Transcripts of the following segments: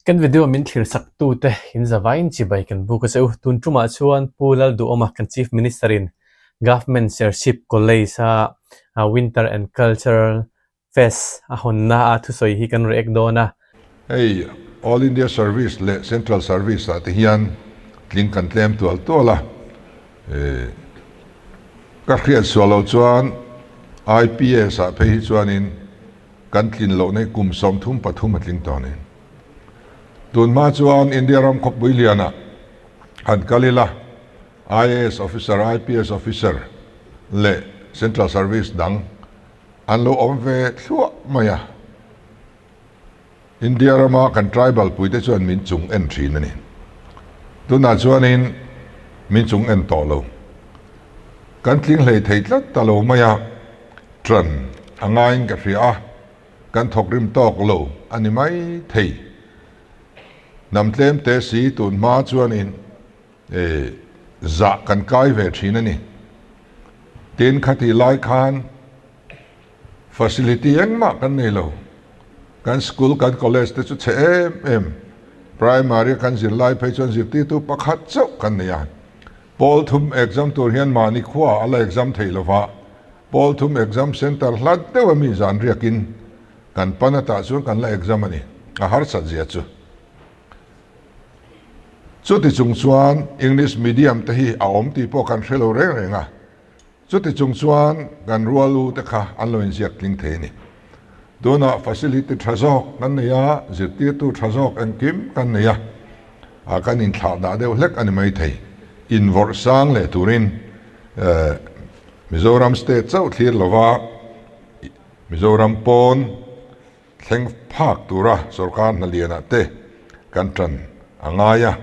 Kan video min thlir sak tute in zavaiin chibai kan buk a che u. Tun tumah chuan Pu Lalduhawma kan Chief Minister in Government Serchhip College a Winter and Cultural Fest a hawnna a thusawi hi kan react dawn a. Hei All India Service leh Central Service ah te hian tling kan tlem tual tual a, ka hriat sual loh chuan IPS ah phei hi chuanin kan tlin loh nei kum 33 a tling tawh a ni. Tun hma chuan India ram khawpui lianah han kal ila IAS officer, IPS officer leh Central Service dang an lo awm ve thluah mai a. India rama kan tribal puite chuan min chung en thin a ni. Tunah chuanin min chung en tawh lo. Kan tling hlei thei tlat ta lo mai a, ṭan a ngaiin ka hria a, kan thawk rim tawk lo a ni mai thei. Hnam tlem te si tun hma chuanin zah kan kai ve thin a ni. Tin, khatih lai khan Facility engmah kan nei lo. Kan school, kan college te chu chhe em em. Primary a kan zirlai phei chuan zirtirtu pakhat chauh kan nei a. Pawl thum exam tur hian mahni khua a la exam thei lo va. Pawl thum exam centre hlat deuh a mi zan riakin kan pan atah chuan kan la exam a ni. A harsat zia chu. Chuti chung chuan English medium te hi a awm tih pawh kan hre lo reng reng a. Chuti chung chuan kan rualu te kha an lo inziak tling thei a ni. Tunah facility tha zawk kan nei a, zirtirtu tha zawk engkim kan nei a, a kan inthlah dah deuh hlek a ni mai thei. Invawrh sang leh turin Mizoram state chauh thlir lova Mizoram pawn thleng phak tura sorkar hna lianah te kan tan a ngai a,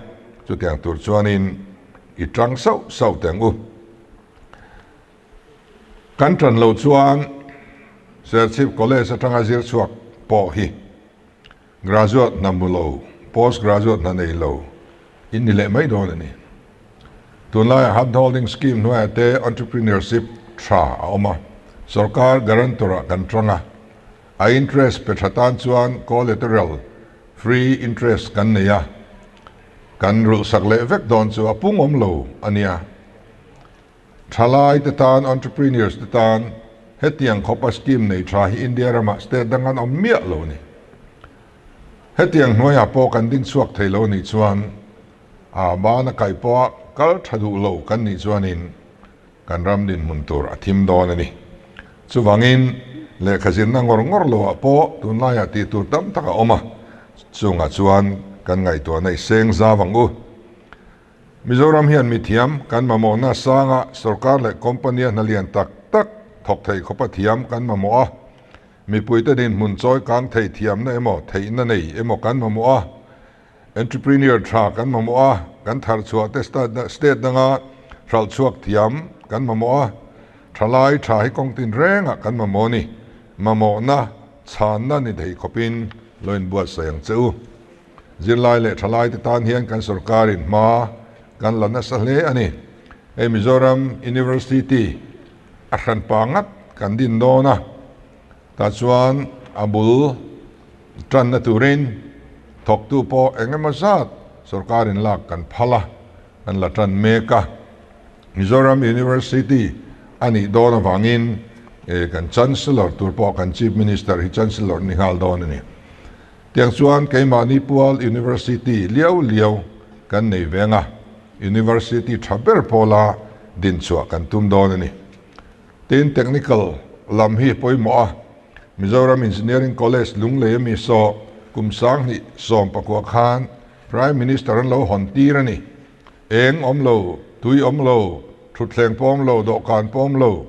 chutiang tur chuanin i tang sauh sauh teh ang u. Kan tan loh chuan Serchhip College atanga zir chhuak pawh hi graduate hna hmu lo, post graduate hna nei lo in ni leh mai dawn a ni. Tunlaiah Hand Holding Scheme hnuaiah te entrepreneurship tha a awm a, sorkar guarantor ah kan tang a, a interest pe tha tan chuan collateral free interest kan nei a, kan rulhsak leh vek dawn chu a pung awm lo a nia. Thalai te tan, entrepreneurs te tan hetiang khawpa scheme nei tha hi India ramah state dang an awm miah lo a ni. Hetiang hnuaiah pawh kan ding chhuak thei lo nih chuan a bana kaih pawha kal tha duh lo kan nih chuanin kan ram dinhmun tur a thim dawn a ni. Chuvangin lehkha zirna ngawr ngawr loah pawh tunlaiah tih tur tam tak a awm a, chungah chuan kan ngaihtuahna i seng zau ang u. Mizoram hian mithiam kan mamawhna sanga sorkar leh company a hna lian tak tak thawk thei khawpa thiam kan mamawh a, mipuite dinhmun chawi kang thei thiamna emaw theihna nei emaw kan mamawh a, entrepreneur tha kan mamawh a, kan thar chhuah te state danga hralh chhuak thiam kan mamawh a, thalai tha hi kawng tin rengah kan mamawh a ni. Mamawhna chhanna ni thei khawpin lo inbuatsaih ang che u. Zirlai leh thalaite tan hian kan sorkarin hma kan la nasa hle a ni. Hei Mizoram University a hranpa ngat kan din dawn a, tah chuan a bul tanna turin thawktu pawh eng emaw zat sorkarin lak kan phal a, kan la tan mek a. Mizoram University a nih dawn avangin kan Chancellor tur pawh kan Chief Minister hi Chancellor ni nghal dawn a ni. Tiang chuan keimahni pual University liau liau kan nei veng a, University tha ber pawla dinchhuah kan tum dawn a ni. Tin, technical lam hi pawimawh a, Mizoram Engineering College Lunglei ami saw kum 2019 khan Prime Minister an lo hawn tir a ni. Eng awm lo, tui awm lo, thutthleng pawm lo, dawhkan pawm lo,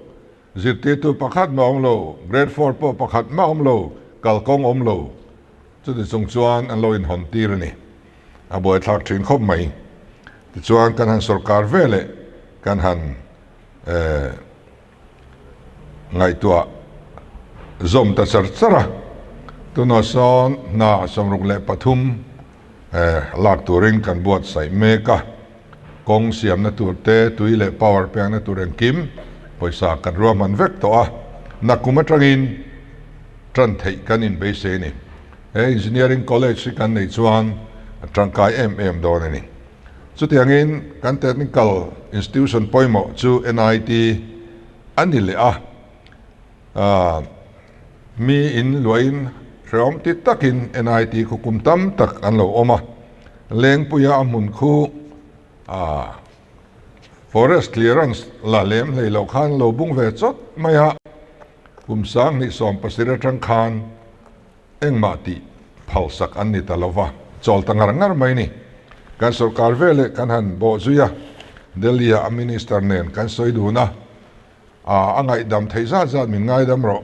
Zirtirtu pakhat mah awm lo, grade four pawh pakhat mah awm lo, kalkawng awm lo. Chuti chung chuan an lo inhawn tir a ni. A buaithlak thin khawp mai. Tichuan kan han sawrkar ve leh kan han ngaihtuah zawm ta char char a. Tunah sawn hna 63 lak turin kan buatsaih mek a. Kawng siamna tur te, tui leh power pekna tur engkim pawisa kan ruahman vek tawh a, nakum atangin tan theih kan inbeisei a ni. He Engineering College hi kan neih chuan a tangkai em em dawn a ni. Chutiangin kan technical institution pawimawh chu NIT a ni leh a, mi in luahin hrehawm ti takin NIT khu kum tam tak an lo awm a, Lengpuia a hmun khu forest clearance la lem hlei loh khan lo bung ve chawt mai a, kum 2017 atang khan Engmah tih phalsak an ni ta lo va, chawl ta ngar ngar mai ni. Kan sorkar veleh kan han bawh zui a, Delhi-ah a minister nen kan sawi dun a, a a ngaihdam theih zat zat min ngaidam rawh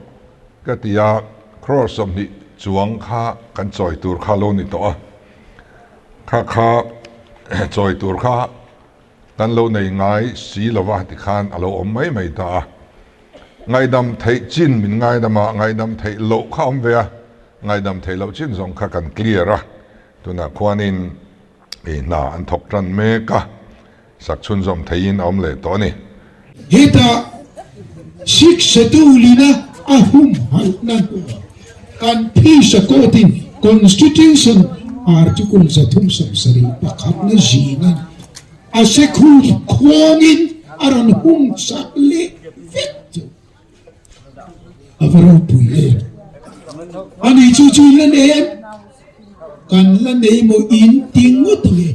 ka ti a, crore 20 chuang kha kan chawi tur kha lo ni tawh a, kha kha chawi tur kha kan lo nei ngai si lo va tikhan a lo awm mai mai ta a. Ngaihdam theih chin min ngaidam a, ngaihdam theih loh kha awm ve a, ngaihdam theih loh chin zawng kha kan clear a, tunah khuanin i hna an thawk tan mek a, sak chhunzawm theihin a awm leh tawh a ni. Hetah Siksatulina a humhalhna hnuah kan phisa court-in Constitution Article 371 na zingin A sekhur khuangin a rawn hung chak leh vek chu a va ropui em. Ani chu chu in la nei em? Kan la nei maw in ti ngawt ang e,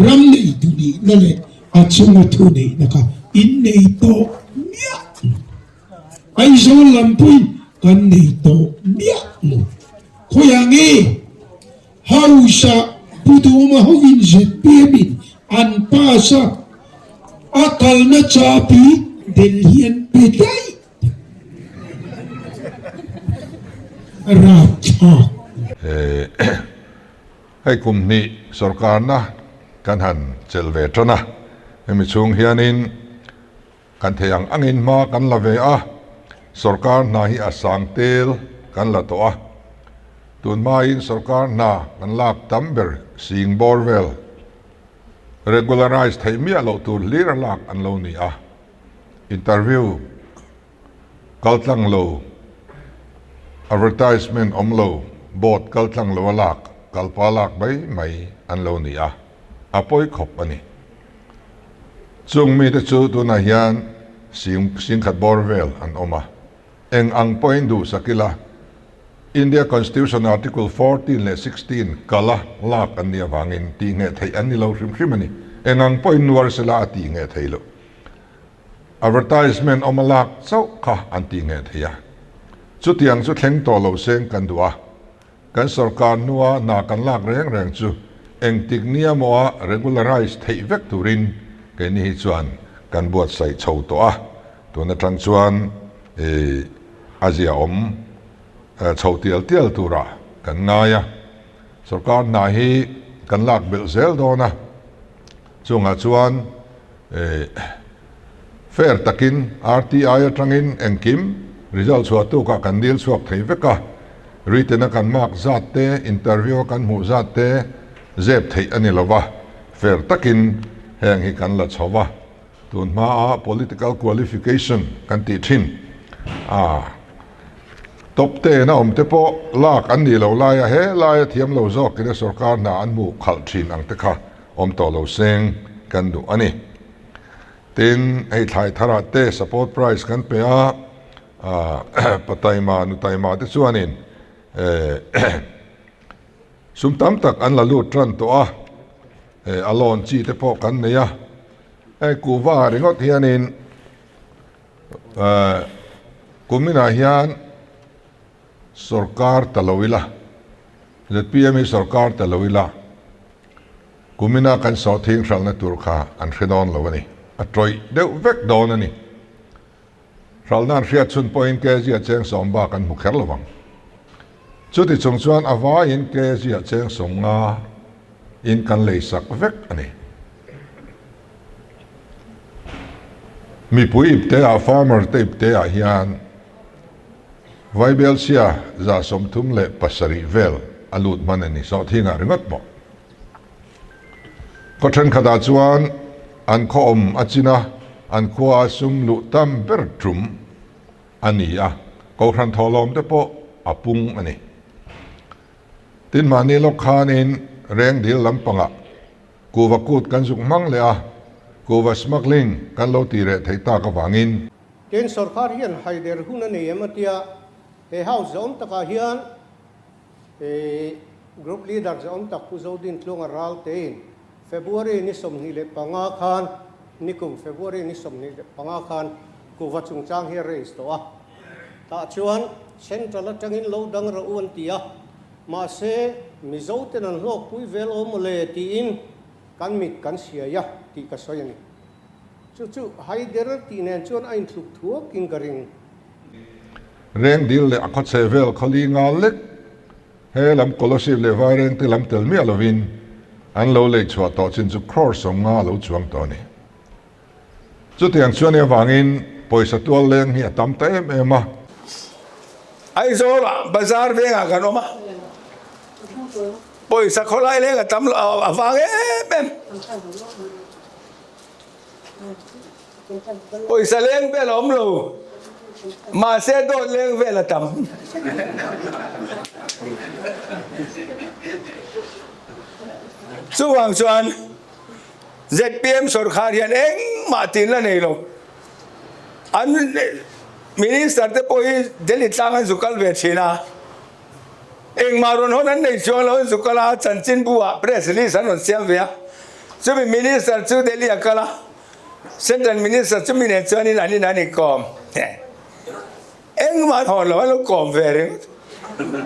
ram nei tu nihna leh a chunga thu neihna kha in nei tawh miah lo. Aizawl lam pawhin kan nei tawh miah lo. Khawiah nge? House-ah Pu Duhawma hovin zpm-in an pass a, a kalna chapi Delhi an pe daih a rapthlak. Hei kum hnih sorkarna kan han chelh ve tan a, hemi chhung hianin Kan thei ang angin hma kan la ve a, sorkar hna hi a sang tel kan la tawh a. Tun hmain sorkar hna kan lak tam ber sing bawr vel regularise theih miah loh tur hlir a lak an lo ni a. Interview kaltlang lo, advertisement awm lo, board kaltlang lo a lak, kalpa lak mai mai an lo ni a, a pawi khawp a ni. Chung mite chu tunah hian singkhat bawr vel an awm a, eng ang pawhin duhsak ila India Constitution Article 14 leh 16 kala lak an nih avangin tih ngheh theih an ni lo hrim hrim a ni. Eng ang pawhin nuar sela a tih ngheh theih loh. Advertisement awm a lak chauh kha an tih ngheh theih a. Chutiang chu thleng tawh lo seng kan duh a. Kan sorkar hnua hna kan lak reng reng chu engtik nia maw a regularise theih vek turin keini hi chuan kan buatsaih chho tawh a, tun atang chuan a ziaawm chho tial tial turah kan ngai a. Sorkar hna hi kan lak belh zel dawn a, chungah chuan Fair takin RTI atangin engkim result chhuah tukah kan dil chhuak thei vek a, written a kan mark zat te, interview a kan hmuh zat te zep theih a ni lo va, fair takin heng hi kan la chho va, tun hmaa political qualification kan tih thin a top ten a awm te pawh lak an nih loh laia he laia thiam lo zawkin a sorkar hna an hmuh khalh thin ang te kha awm tawh lo seng kan duh a ni. Tin, hei thlai tharah te support price kan pe a, pa taima, nu taima te chuanin sum tam tak an la lut tan tawh a, a loan chi te pawh kan nei a. Hei kuhva ringawt hianin kuminah hian sorkar ta lo ila, zpm hi sorkar ta lo ila, Kumina kan sawhthing hralhna tur kha an hre dawn lo a ni. A tawih deuh vek dawn a ni. Hralhna an hriat chhun pawhin kg a cheng sawm bak an hmu kher lo vang. Chuti chung chuan a vaiin kg a cheng 50 in kan lei sak vek a ni. Mipui ipte ah farmer te ipte ah hian Vaibelchhia 37 vel a lut hman a ni sawhthingah ringawt pawh. Khaw thenkhatah chuan an khaw awm a chin a, an khua a sum luh tam ber tum a ni a, kohhran thawhlawm te pawh a pung a ni. Tin mahni lawk khanin Rengdil lampangah kuhva kut kan zuk hmang leh a, kuhva smuggling kan lo tih reh theih tak avangin. Tin sorkar hian haider hun a nei em a tia, he house zawm takah hian group leader zawm tak Pu Zodintluanga ral tein February ni 25 khan nikum February ni 25 khan kuhva chungchang hi a raise tawh a, tah chuan Central atangin lo dang rawh u an ti a, mahse Mizo ten an hlawkpui vel awm mawle tiin kan mit kan siai a tih ka sawi a ni. Chu chu haider tih nen chuan a inthluk thuakin ka ring. Rengdil leh a khawchhe vel khawli nga lek He lam Kolasib leh Vairengte lam tel miah lovin an lo lei chhuah tawh chin chu crore 50 a lo chuang tawh a ni. Chutiang chuan i avangin pawisa tual leng hi a tam ta em em a. Aizawl ah bazar vengah kan awm a, pawisa khawlai leng a tam lo a vang em em. Pawisa leng vel a awm lo, mahse dawt leng vel a tam. Chuvang chuan zpm sorkar hian engmah tin la nei lo. An minister te pawh hi Delhi tlang an zu kal ve thin a, Engmah rawn hawn an nei chuang lo, an zu kal a, chanchinbu ah press release an rawn siam ve a, chumi minister chu Delhi a kal a, central minister chumi nen chuanin an in an inkawm, engmah an hawn lo, an lo kawm ve ringawt,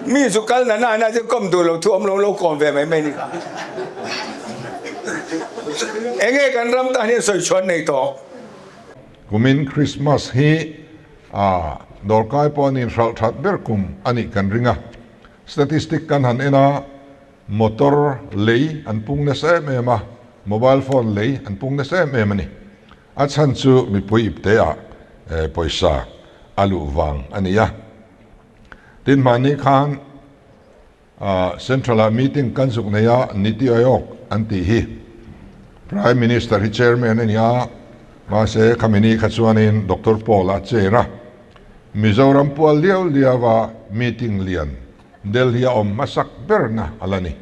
mi zu kal na na na chu kawm duh lo thu awm lo, lo kawm ve mai mai ni kha. Enge kan ram tan hian sawi chhuan nei tawh. Kumin Christmas hi a dawrkai pawh an inhralh that ber kum a nih kan ring a. Statistic kan han en a, motor lei an pung nasa em em a, mobile phone lei an pung nasa em em a ni. A chhan chu mipui ipte ah pawisa a luh vang a ni a. Tin mahni khan Central ah meeting kan zuk nei a, Niti Aayog an tih hi Prime Minister hi chairman a ni a, mahse khami ni kha chuanin Doctor Paul a chair a, Mizoram pual liau liau a meeting lian Delhi a awm hmasak berna a la ni.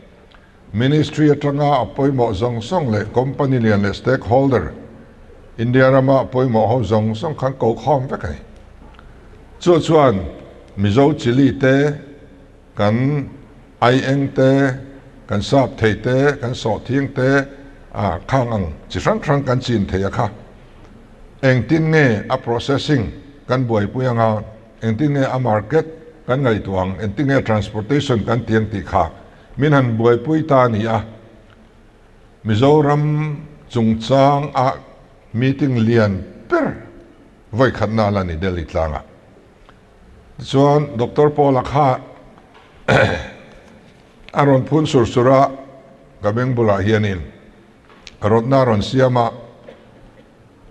Ministry atanga a pawimawh zawng zawng leh company lian leh stakeholder India rama pawimawh ho zawng zawng khan ko khawm vek a ni. Chu chuan Mizo chili te, Kan aieng te, kan sap thei te, kan sawhthing te, ah khang ang chi hrang hrang kan chin thei a kha. Engtin nge a processing kan buaipui anga, engtin nge a market kan ngaihtuah ang, engtin nge transportation kan ti ang tih kha min han buaipui ta a ni a. Mizoram chungchang ah meeting lian ber vawikhatna a la ni Delhi tlangah. Tichuan Doctor Paula kha a rawn phun sur sur a, ka beng bulah hianin rawtna a rawn siam a,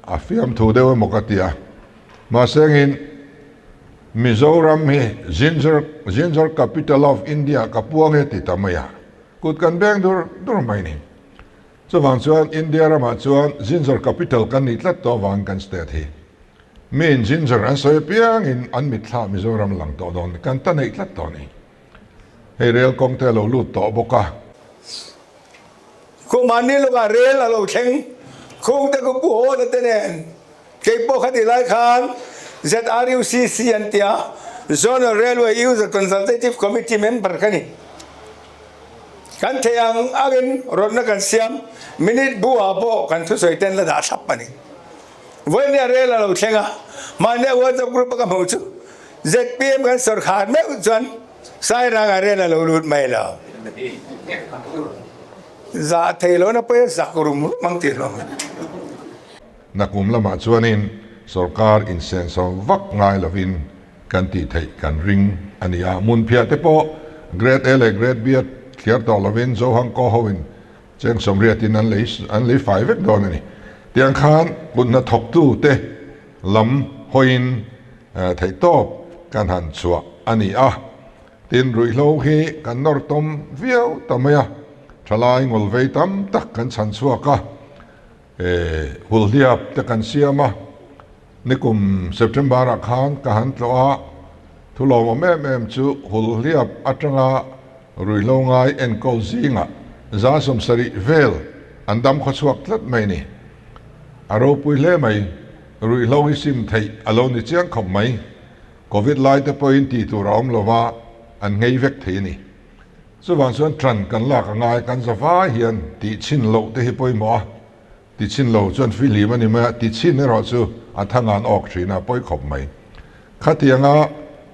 a fiamthu deuh emaw ka ti a. Mahse engin Mizoram hi Ginger Ginger Capital of India ka puang e ti ta mai a, kut kan beng dur dur mai ni. Chuvang chuan India ramah chuan Ginger Capital kan nih tlat tawh avangin kan state hi Miin ginger an sawi apiangin an mitthla Mizoram lang tawh dawn kan ta neih tlat tawh a ni. Hei rel kawng te a lo lut tawh bawk a. Khumah ni lawkah rel a lo thleng khung te khu Pu Hawla te nen kei pawh kha ti lai khan ZRUCC an tia Zonal Railway User Consultative Committee member ka ni. Kan theih ang angin rawtna kan siam minute bu ah pawh kan thusawi ten la dah thlap a ni. Vawinia rel a lo thleng a, mahnia WhatsApp group a ka hmuh chu zpm kan sawrkhar meuh chuan Sairanga rel a lo lut mai lo. Zah thei lo na pawh hi zak rum rum ang tih hlawm a ni. Nakum lamah chuanin sawrkar insenso vak ngai lovin kan tih theih kan ring a ni a. Hmunphiah te pawh Grade A leh Grade B a thliar tawh lovin Zohangkaw hoin Cheng 80in an lei an lei fai vek dawn a ni. Tiang khan kut hnathawktu te lam hawiin theihtawp kan han chhuah a ni a. Tin, ruihhlo hi kan nawr tawm viau ta mai a, thalai ngawlvei tam tak kan chhan chhuak a, hulhliap te kan siam a. Nikum September ah khan ka han tlawh a, thu lawmawm em em chu hulhliap atanga. Ruihhlo ngai enkawl zingah 70% vel an dam khawchhuak tlat mai ni. A ropui hle mai, ruihhlo hi sim theih a lo ni chiang khawp mai. Covid lai te pawhin tih tur a awm lova an nghei vek thei a ni. Chuvang chuan ṭan kan lak a ngai, kan zavai hian tih chhin loh te hi pawimawh a. Ti chhin lo chuan fihlim a ni mai a, ti chhin erawh chu a thang an awk thin a, pawi khawp mai. Khatianga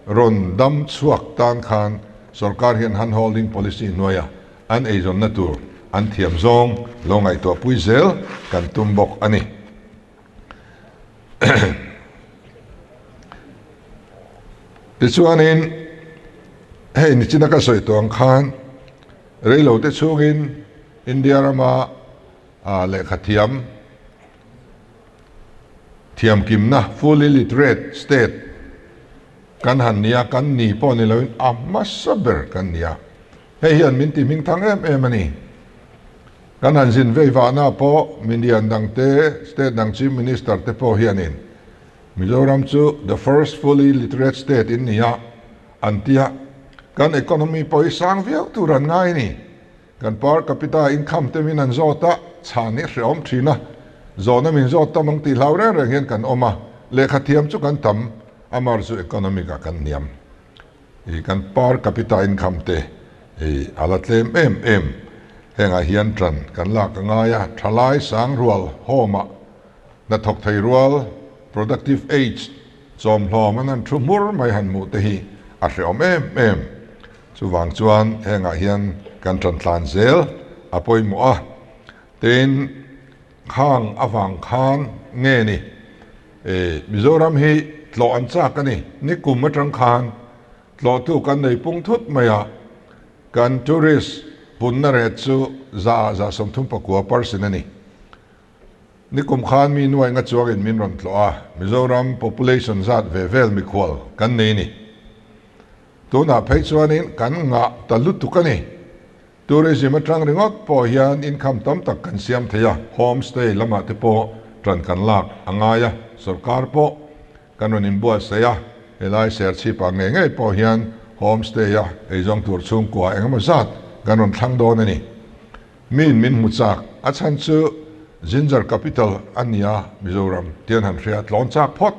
rawn dam chhuak tan khan sorkar hian hand holding policy hnuaia an eizawnna tur an thiam zawng lo ngaihtuah pui zel kan tum bawk a ni. Tichuanin hei nichina ka sawi tawh ang khan reilote chhungin India rama A lehkha thiam thiamkimna, fully literate state, kan han nia, kan ni pawh ni loin a hmasa ber kan nia. Hei hian min ti hming thang em em a ni. Kan han zin vei vahna pawh milian dangte, state dang chief minister te pawh hianin Mizoram chu the first fully literate state in nia an tia, kan economy pawh hi sang viau tur an ngai a ni. Kan per capita income te min an zawt a, chhan hi hrehawm thin a, zawhna min zawt tam ang tih hlau reng reng hian kan awm a, lehkha thiam chu kan tam, amar chu economic ah kan hniam. I kan per capita income te i a la tlem em em. Hengah hian ṭan kan lak a ngai a, thalai sang rual home ah hnathawk thei rual, productive age, chawmhlawm an han thu hmur mai han hmuh te hi a hrehawm em em. Chuvang chuan hengah hian kan ṭan tlan zel a pawimawh a, tin khang avang khan nge ni e Mizoram hi tlawh an chak a ni, nikum atang khan tlawhtu kan nei pung thut mai a, kan tourist punna ret chu za ah 39% percent a ni. Nikum khan mi nuai nga chuangin min rawn tlawh a, Mizoram population zat ve vel mikhual kan nei ni. Tunah phei chuanin kan ngah ta lutuk a ni. Tourism atang ringawt pawh hian income tam tak kan siam thei a, home stay lamah te pawh tan kan lak a ngai a, sorkar pawh kan rawn inbuatsaih a, helai Serchhip-ah ngei ngei pawh hian home stay a eizawng tur chhungkua engemaw zat kan rawn thlang dawn a ni. Miin min hmu chak, a chhan chu Ginger Capital a nia Mizoram tian han hria tlawn chak phawt.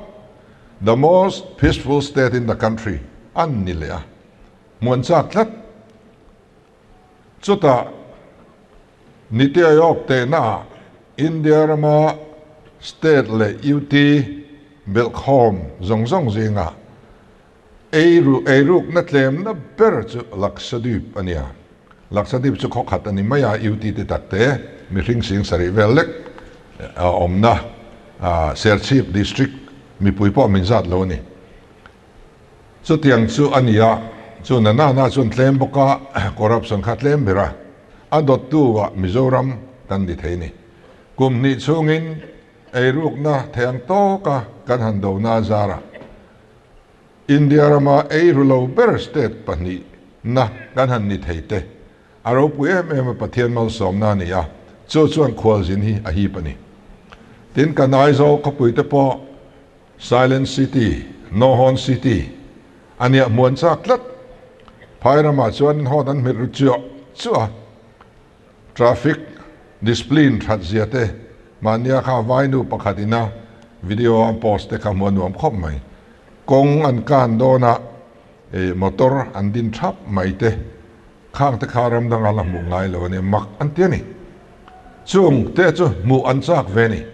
The most peaceful state in the country an ni leh a, hmuan chak tlat. Chutah Niti Aayog tehnaah India rama state leh UT belhkhawm zawng zawng zingah eiru eirukna tlemna ber chu Lakshadweep a nia. Lakshadweep chu khawkhat a ni mai a, UT te tak te mihring 7000 vel lek a awmna Serchhip district mipui pawh min zat lo a ni. Chutiang chu a ni a, chu na na na chuan tlem bawk a, corruption kha tlem ber a, a dawttu ah Mizoram kan ni thei a ni. Kum hnih chhungin eirukna thei ang tawka kan han do na zarah India rama eiru lo ber state pahnih na kan han ni thei te a ropui em em a Pathian malsawmna a ni a, chu chuan khualzin hi a hip a ni. Tin kan Aizawl khawpui te pawh Silent City, No Horn City, a nia hmuan chak tlat. Phai ramah chuan horn an hmet ru chiah chiah a, Traffic discipline that zia te mahnia kha vainu pakhat ina video an post te kha hmuh a nuam khawp mai. Kawng an kan dawn a ih motor an din thap mai te khang te kha ram danga la hmuh ngai lo a nia mak an ti a ni. Chung te chu hmuh an chak ve a ni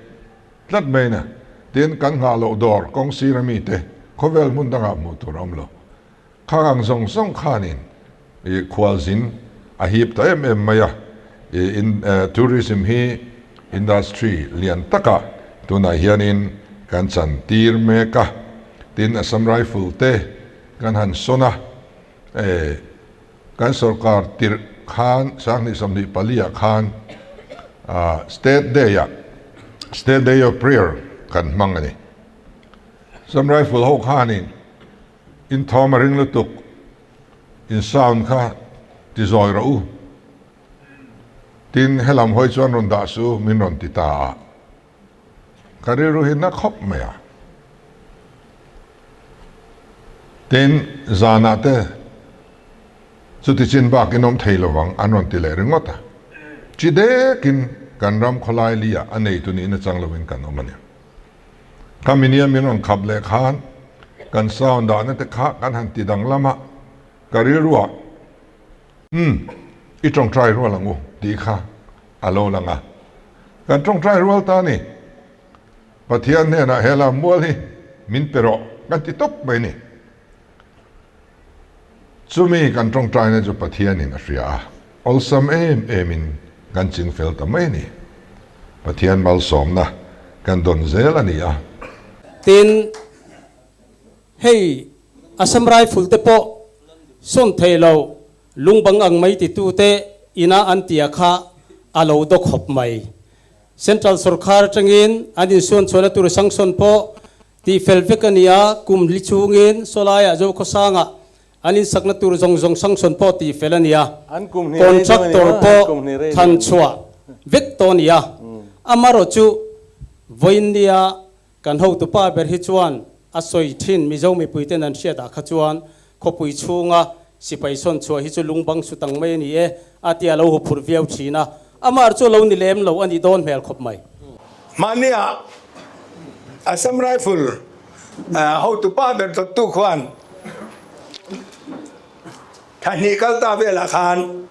tlat mai na. Tin kan nghah loh dawr kawng sir ami te khawvel hmun dangah hmuh tur a awm lo. Khang ang zawng zawng khanin i khualzin a hip ta em em mai a, i tourism hi industry lian takah tunah hianin kan chan tir mek a, tin Assam Rifle te kan han sawn a, e kan sorkar tirh khan 2024 ah khan State Day ah State Day of Prayer kan hmang a ni. Assam Rifle ho khanin In thawm a ring lutuk, in sound kha ti zawi rawh u. Tin, helam hawi chuan rawn dah suh u, min rawn ti ta a. Ka rilru hi na khawp mai a. Tin, zanah te. Chuti chin bak in awm thei lovang an rawn ti leh ringawt a. Chi dekin kan ram khawlai li ah a neitu nihna chang lovin kan awm a ni. Khami nia min rawn khap leh khan kan sound dahna te kha kan han ti danglam a, ka rilruah Umm, i tawngtai rual ang u tih kha a lo lang a. Kan tawngtai rual ta a ni. Pathian hnenah he lam mual hi min pe rawh kan ti tawp mai a ni. Chumi kan tawngtaina chu Pathianin a hria a, awlsam em emin kan ching fel ta mai a ni. Pathian malsawmna kan dawn zel a ni a. Tin, hei Assam Rifle te pawh sawn thei lo lungbang ang mai titute ina an tia kha a lo daw khawp mai. Central sorkar atangin an insuan chhuahna tur sanction pawh Tih fel vek a ni a, kum hli chhungin Sawlaiah Zokhawsangah an insakna tur zawng zawng sanction pawh tih fel a ni a, contractor pawh thlan chhuah vek tawh a ni a. Amarawh chu vawiinnia kan hotupa ber hi chuan a sawi thin Mizo mipuiten an hriatah kha chuan khawpui chhunga sipai sawn chhuah hi chu lungbang su tang mai a ni e a tia lo huphurh viau thin a, amah chu a lo ni lem lo a nih dawn hmel khawp mai. Mahnia Assam Rifle hotupa ber dawttu khuan thahnih kal ta velah khan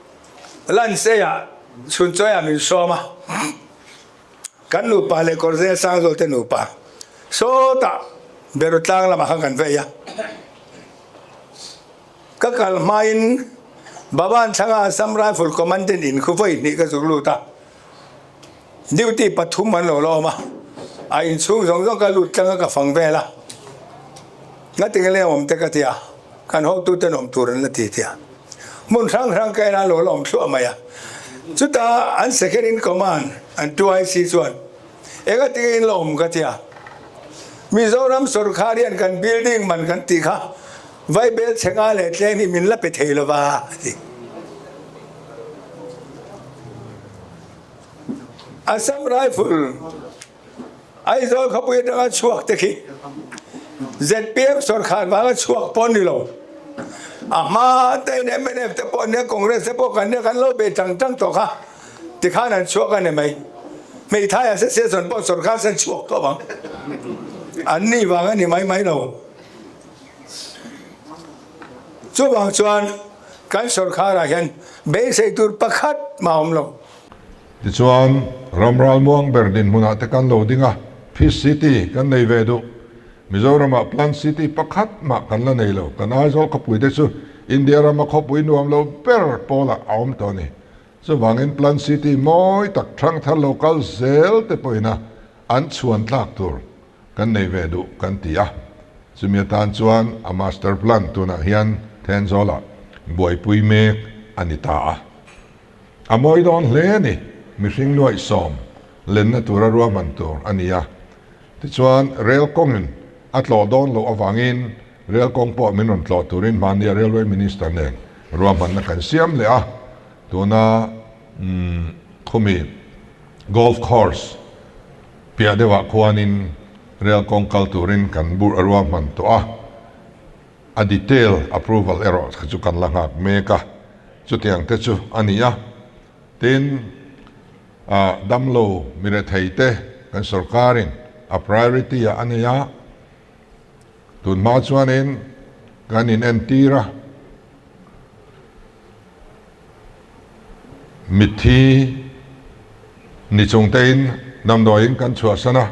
Lanseiah chhunchawiah min sawm a, kan nupa leh Kawrzel Sangzawl te nupa sawtah Beru tlang lamah khan kan vei a. Ka kal hmain Baban thlanga Assam Rifle Commandant in khu vawi hnih ka zuk lut a. Duty pathum an lo la awm a, a inchhung zawng zawng ka lut tlang a ka fang vel a, ngatinge leng awm te ka ti a, kan hotuten awm tur an la ti ti a, hmun hrang hrang ka en a an lo la awm thluah mai a, chutah an second in command an 2IC chuan engatinge in la awm ka ti a, Mizoram sawrkar hian kan building man kan tih kha Vaibel chhe nga leh tleng hi min la pe thei lova a ti. Assam Rifle Aizawl khawpui atanga chhuak te khi zpm sawrkhar vanga chhuak pawh ni lo. A hma te in mnf te pawh nia Congress te pawh kan nia kan lo be tang tang tawh kha tikhan an chhuak a ni mai. Hmeithai Association pawh sawrkhar sen chhuak tawh ang. An ni vang a ni mai mai lo. Chuvang chuan kan sawrkharah hian beisei tur pakhat mah a awm lo. Tichuan, ram ralmuang ber dinhmunah te kan lo ding a, Peace City kan nei ve duh. Mizoramah Plant City pakhat mah kan la nei lo. Kan Aizawl khawpui te chu India rama khawpui nuam lo ber pawlah a awm tawh a ni. Chuvangin Plant City mawi tak thangthar lo kal zel te pawhina an chhuan tlak tur Kan nei ve duh kan ti a, chumi atan chuan a master plan tunah hian Thenzawl-ah buaipui mek a ni ta a. A mawi dawn hle a ni, mihring nuaihsawm lenna tura ruahman tur a ni a. Tichuan, rel kawngin a tlawh dawn loh avangin rel kawng pawh min rawn tlawh turin hmania Railway Minister nen ruahmanna kan siam leh a, tuna khumi golf course Piah deuhah khuanin rel kawng kal turin kan bur a ruahman tawh a, a detail approval erawh kha chu kan la nghak mek a, chutiang te chu a ni a. Tin, ah damlo mirethei te kan sorkarin a priority ah a nei a, tun hma chuanin kan in entir a, Mitthi ni chungtein damdawiin kan chhuahsan a,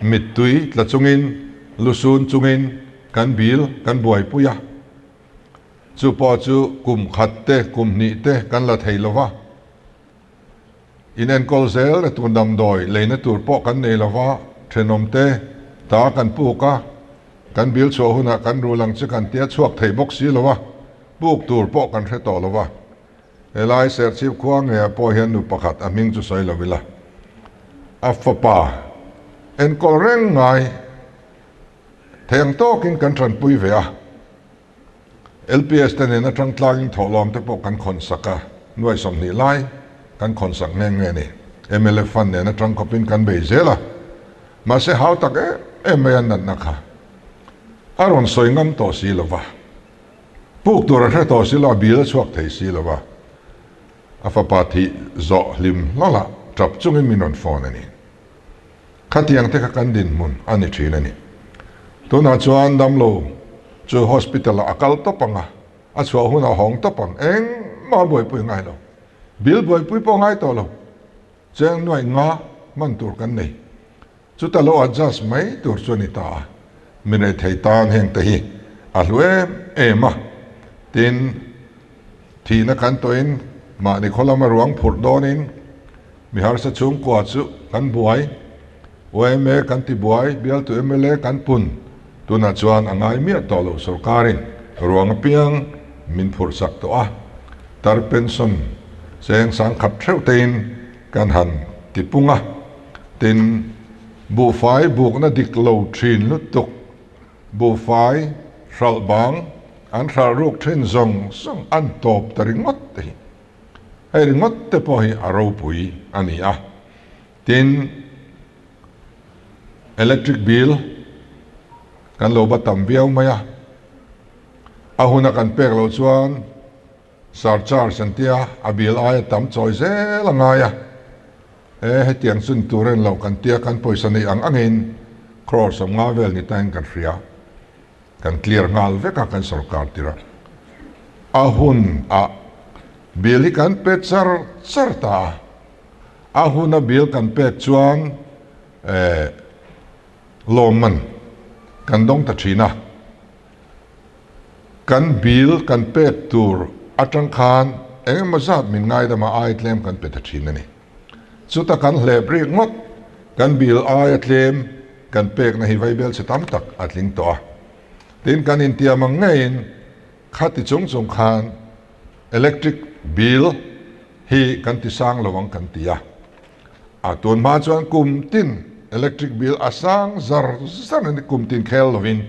mittui tla chungin, lusun chungin kan bil kan buaipui a. Chu pawh chu kum khat te, kum hnih te kan la thei lo va. Inenkawl zel na tur damdawi leina tur pawh kan nei lo va, thenawmte ta kan puk a, kan bil chhuah hunah kan rul ang che kan tia chhuak thei bawk si lo a. Puk tur pawh kan hre tawh lo va, helai Serchhip khua ngeiah pawh hian nu pakhat a hming chu sawi lo ila, a fapa enkawl reng ngai thei ang tawkin kan tanpui ve a, LPS te nen atang tlangin thawhlawm te pawh kan khawn sak a, nuai 20 lai kan khawn sak nghe nghe a ni. Mla fund nen atang khawpin kan bei zel a, mahse hau tak em em mai a natna kha a rawn sawi ngam tawh si lo va. Puk tur a hre tawh si lo, a bill a chhuak thei si lo va. A fapa thih zawh hlim hlawlh a, tap chungin min rawn phone a ni. Khatiang te kha kan dinhmun a ni thin a ni. Tunah chuan damlo chu hospital ah a kal tawp ang a, a chhuah hunah a hawng tawp ang, engmah a buaipui ngai lo. Bill buaipui pawh ngai tawh lo. Cheng nuaih nga hman tur kan nei. Chuta lo adjust mai tur chu a ni ta a, mi rethei tan heng te hi a hlu em em a. Tin, thihna kan tawhin mahni khaw lama ruang phurh dawnin mi harsa chhungkua chu kan buai, yma kan ti buai, bialtu mla kan pun, tunah chuan a ngai miah tawh lo sorkarin ruang apiang min phurh sak tawh a, tar pension cheng sangkhat theuh tein kan han ti pung a. Tin, buhfai bukna dik lo thin lutuk, buhfai hralh bang an hralh ruk thin zawng zawng an tawp ta ringawt te hi, hei ringawt te pawh hi a ropui a ni a. Tin, electric bill kan lo ba tam viau mai a, a huna kan pek loh chuan surcharge an tia, a bill aia tam chawi zel a ngai a. E, hetiang chun tur en lo kan tia kan pawisa neih ang angin crore 50 vel ni tain kan hria. Kan clear nghal vek a kan sorkar tir a. A hun ah bill hi kan pe char char ta a. A hun a bill kan pek chuan e, lawmman kan dawng ta thin a. Kan bill kan pek tur atang khan eng emaw zat min ngaidam a ai tlem kan pe ta thin a ni. Chuta kan hlep rik ngawt kan bill aia tlem kan pekna hi vaibel chhe tam tak a tling tawh a. Tin kan intiam ang ngeiin khati chung chung khan electric bill hi kan ti sang lo ang kan ti a. A tun hma chuan kum tin electric bill a sang zar zar a ni kum tin khel lovin.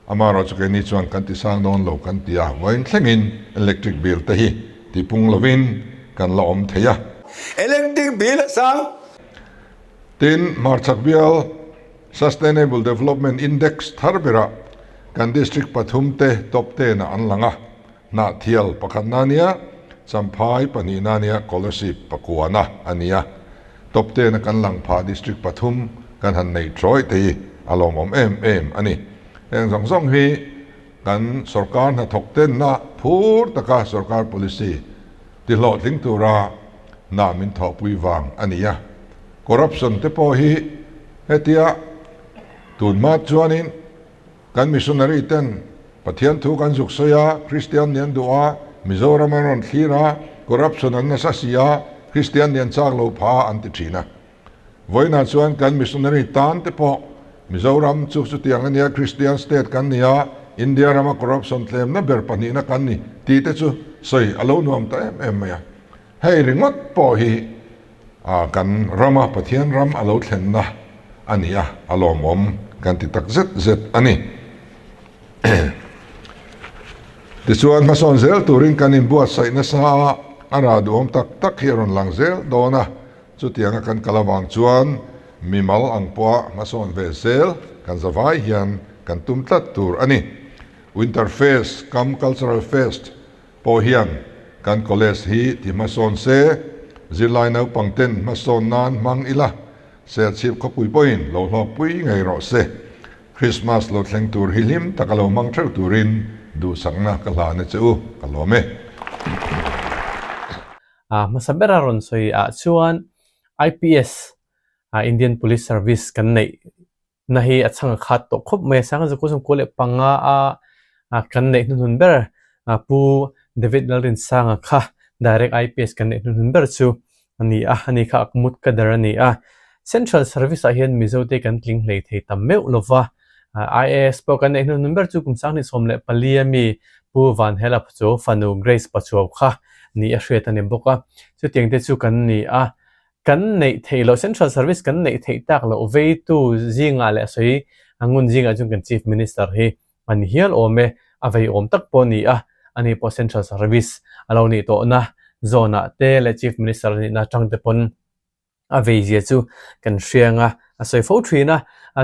Amaherawh chu keini chuan kan ti sang dawn lo kan ti a, vawiin thlengin electric bill te hi ti pung lovin kan la awm thei a. Electric bill a sang. Tin, hmarchhak bial Sustainable Development Index thar berah kan district pathum te top ten ah an lang a, Hnahthial pakhatna a nia, Champhai pahnihna a nia, Kolasib pakuana a nia. Top ten a kan lang phah district pathum kan han neih trawih te hi a lawmawm em em a ni. Heng zawng zawng hi kan sorkar hnathawk tenna phur taka sorkar policy ti hlawhtling tura hna min thawhpui vang a ni a. Corruption te pawh hi hetia tunhma chuanin Kan missionary ten Pathian thu kan zuk sawi a, Kristian nih an duh a, Mizoram an rawn thlir a, corruption an nasa si a, Kristian nih an chak lo pha a an ti thin a. Vawiinah chuan kan missionary tan te pawh Mizoram chu chutiang a nia, Kristian state kan ni a, India rama corruption tlemna ber pahnihna kan ni tih te chu sawi a lo nuam ta em em mai a. Hei ringawt pawh hi kan rama Pathian ram a lo thlenna a ni a, a lawmawm kan ti tak zet zet a ni. Tichuan hmasawn zel turin kan inbuatsaih nasa a, a rah duhawm tak tak hi a rawn lang zel dawn a, chutianga kan kal avang chuan mimal ang pawha hmasawn ve zel kan zavai hian kan tum tlat tur a ni. Winter Fest, Kam Cultural Fest, Pawh hian kan college hi ti hmasawn se, zirlai naupang ten hmasawn nan hmang ila, Serchhip khawpui pawhin lo hlawkpui ngei rawh se. Christmas lo thleng tur hi hlim taka lo hmang theuh turin duhsakna ka hlan a che u, ka lawm e. A hmasa bera rawn sawi ah chuan IPS, Indian Police Service, kan neih na hi a chhang a khat tawh khawp mai a sanga zakua sawmkua leh panga a kan neih hnuhnun ber pu David Lalrinsanga kha direct IPS kan neih hnuhnun ber chu a ni a ani kha Akmut ka der a ni a Central Service ah hian Mizo te kan tling hlei thei tam meuh lova IAS pawh kan neih hnuhnun ber chu kum 2024 ami Pu Vanhela Pachuau fanu Grace Pachuau kha ni a hriat a ni bawk a chutiang te chu kan ni a. Kan neih theih loh, Central Service kan neih theih tak loh veitu zingah leh a sawi a ngun zingah chuan kan Chief Minister hi a ni hial awm e, a vei awm tak pawh a ni a, ani pawh Central Service a lo nih tawhna zawnah te leh Chief Minister a nihna atang te pawn a vei zia chu kan hriang a, a sawi fo thin a.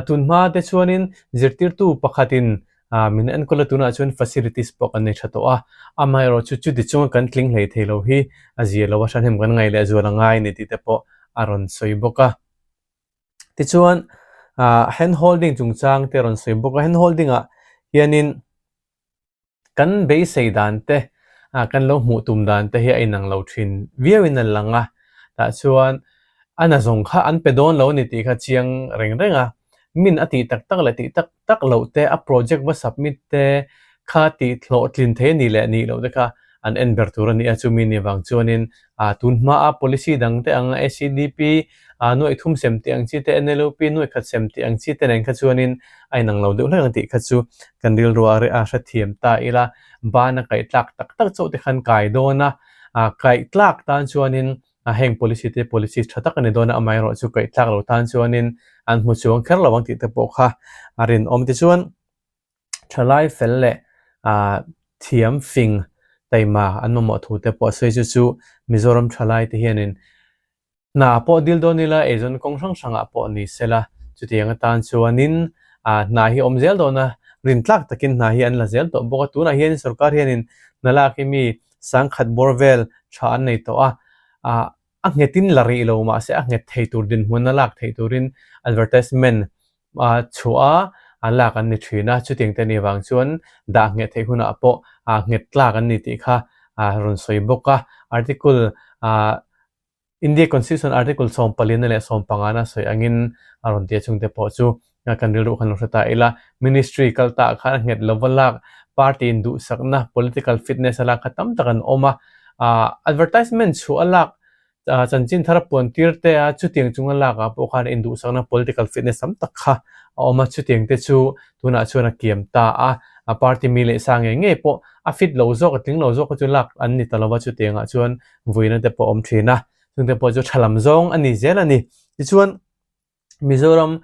Tunhma te chuanin zirtirtu pakhatin. Min enkawl a tunah chuan facilities pawh kan nei tha tawh a, amaherawhchu chuti chunga kan tling hlei thei lo hi a zia lo a hranhnem kan ngaih leh zual a ngai a ni tih te pawh a rawn sawi bawk a. Tichuan hand holding chungchang te a rawn sawi bawk a, hand holding ah hianin Kan beisei dan te, kan lo hmuh tum dan te hi a inang lo thin viauin a lang a, tah chuan a na zawng kha an pe dawn lo a ni tih kha chiang reng reng a, min a tih tak tak leh tih tak tak loh te, a project va submit te kha tih hlawhtlin thei a nih leh nih loh te kha an en ber tur a ni a, chumi ni vang chuanin tun hmaa policy dang te ang ACDP nuaih thum sem tih ang chi te, NLUP nuaih khat sem tih ang chi te nen kha chuanin a inang lo deuh hlek ang tih kha chu kan rilru a a hrethiam ta ila, ban a kaih tlak tak tak chauh te khan kai dawn a, kaih tlak tan chuanin heng policy te policy tha tak a ni dawn a, amaherawhchu kaih tlak lo tan chuanin an hmu chuang kher lo ang tih te pawh kha a rinawm. Tichuan. Thalai fel leh thiam fing taima an mamawh thu te pawh a sawi chu chu Mizoram thalai te hianin hna pawh dil dawn ila eizawn kawng hrang hrangah pawh ni sela chutiang atan chuanin hna hi awm zel dawn a, rintlak takin hna hi an la zel tawh bawk a, tunah hianin sorkar hianin hna lak hi mi sangkhat bawr vel tha an nei tawh a, a nghetin la rih lo mahse a nghet thei tur dinhmun a lak theih turin advertisement a chhuah a, a lak an ni thin a, chutiang te nih vang chuan dah ngheh theih hunah pawh a nghet tlak an ni tih kha a rawn sawi bawk a. Article India Constitution Article 14 leh 15 a sawi angin a rawn ti a, chungte pawh chu kan rilru khan lo hre ta ila. Ministry kal ta khan a nghet lova lak, party induhsakna, political fitness a lak kha tam tak an awm a, advertisement chhuah a lak Chanchin thar a puan tir te a, chutiang chunga lakah pawh khan induhsakna political fitness tam tak kha a awm a, chutiang te chu tunah chuan a kiam ta a, a party mi leh sa ngei ngei pawh a fit lo zawk, a tling lo zawk kha chu lak an ni ta lo va, chutiangah chuan vuina te pawh a awm thin a, chungte pawh chu tha lam zawng a ni zel a ni. Tichuan. Mizoram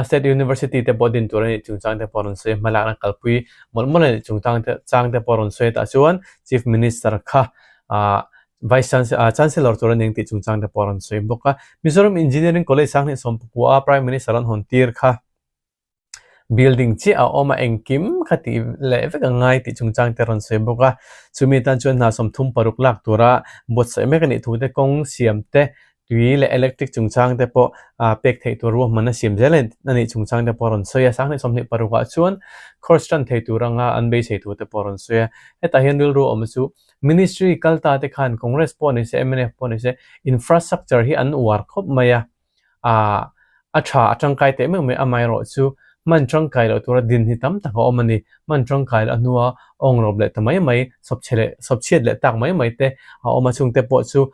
State University te pawh din tur a nih chungchang te pawh rawn sawi a, hmalakna kalpui mawlh mawlh a nih chungchang te chang te pawh rawn sawi a tah chuan Chief Minister kha ah Vice Chancellor tur a ning tih chungchang te pawh rawn sawi bawk a. Mizoram Engineering College 2019 a Prime Minister an hawn tir kha Building chiah a awm a, engkim kha tih leh vek a ngai tih chungchang te rawn sawi bawk a. Chumi atan chuan hna 36 lak tura buatsaih mek a nih thu te, kawng siam te, tui leh electric chungchang te pawh pek theih tur ruahman a siam zel a nih chungchang te pawh a rawn sawi a. 2026 ah chuan course tan thei tur anga an beisei thu te pawh a rawn sawi a. Hetah hian rilru awm chu Ministry kal ta te khan Congress pawh ni se, mnf pawh ni se infrastructure hi an uar khawp mai a. Aaa a tha a tangkai teh meuh mai amaherawh chu hman tangkai loh tura din hi tam tak a awm a ni. Hman tangkai loh hnua awng rawp leh ta mai mai, sawpchhe leh sawpchhiat leh tak mai mai te a awm a, chungte pawh chu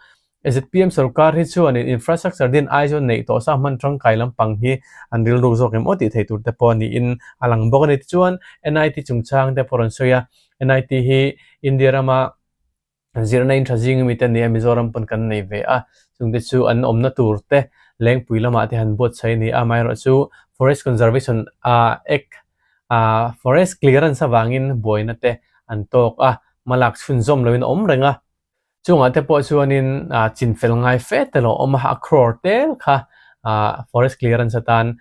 zpm sorkar hi chuanin infrastructure din ai chuan neih tawh sa hman tangkai lampang hi an rilru zawk em aw tih theih tur te pawh niin a lang bawk a ni. Tichuan NIT chungchang te pawh rawn sawi a, NIT hi India rama Zirna in tha zing ami te nia Mizoram pawn kan nei ve a, chungte chu an awmna tur te Lengpui lamah te han buatsaih a ni a, amaherawhchu Forest Conservation Act Forest Clearance avangin buaina te an tawk a, hmalak chhunzawm loin a awm reng a. Chungah te pawh chuanin chinfel ngai fe te lo awm a, a crore tel kha Forest Clearance atan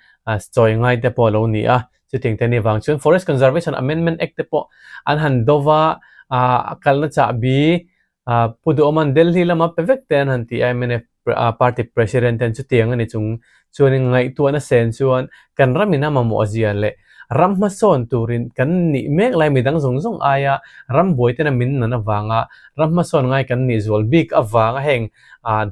chawi ngai te pawh a lo ni a, Chutiang te ni vang chuan Forest Conservation Amendment Act te pawh an han do va, a kalna chahbi Pu Duhawman Delhi lama pe vek te an han ti a, mnf party president ten chutiang a ni chung chuanin ngaihtuahna sen chuan kan ramin a mamawh zia leh ram hmasawn turin kan nih mek lai midang zawng zawng aia ram buai tena min nan avanga ram hmasawn ngai kan nih zual bik avanga heng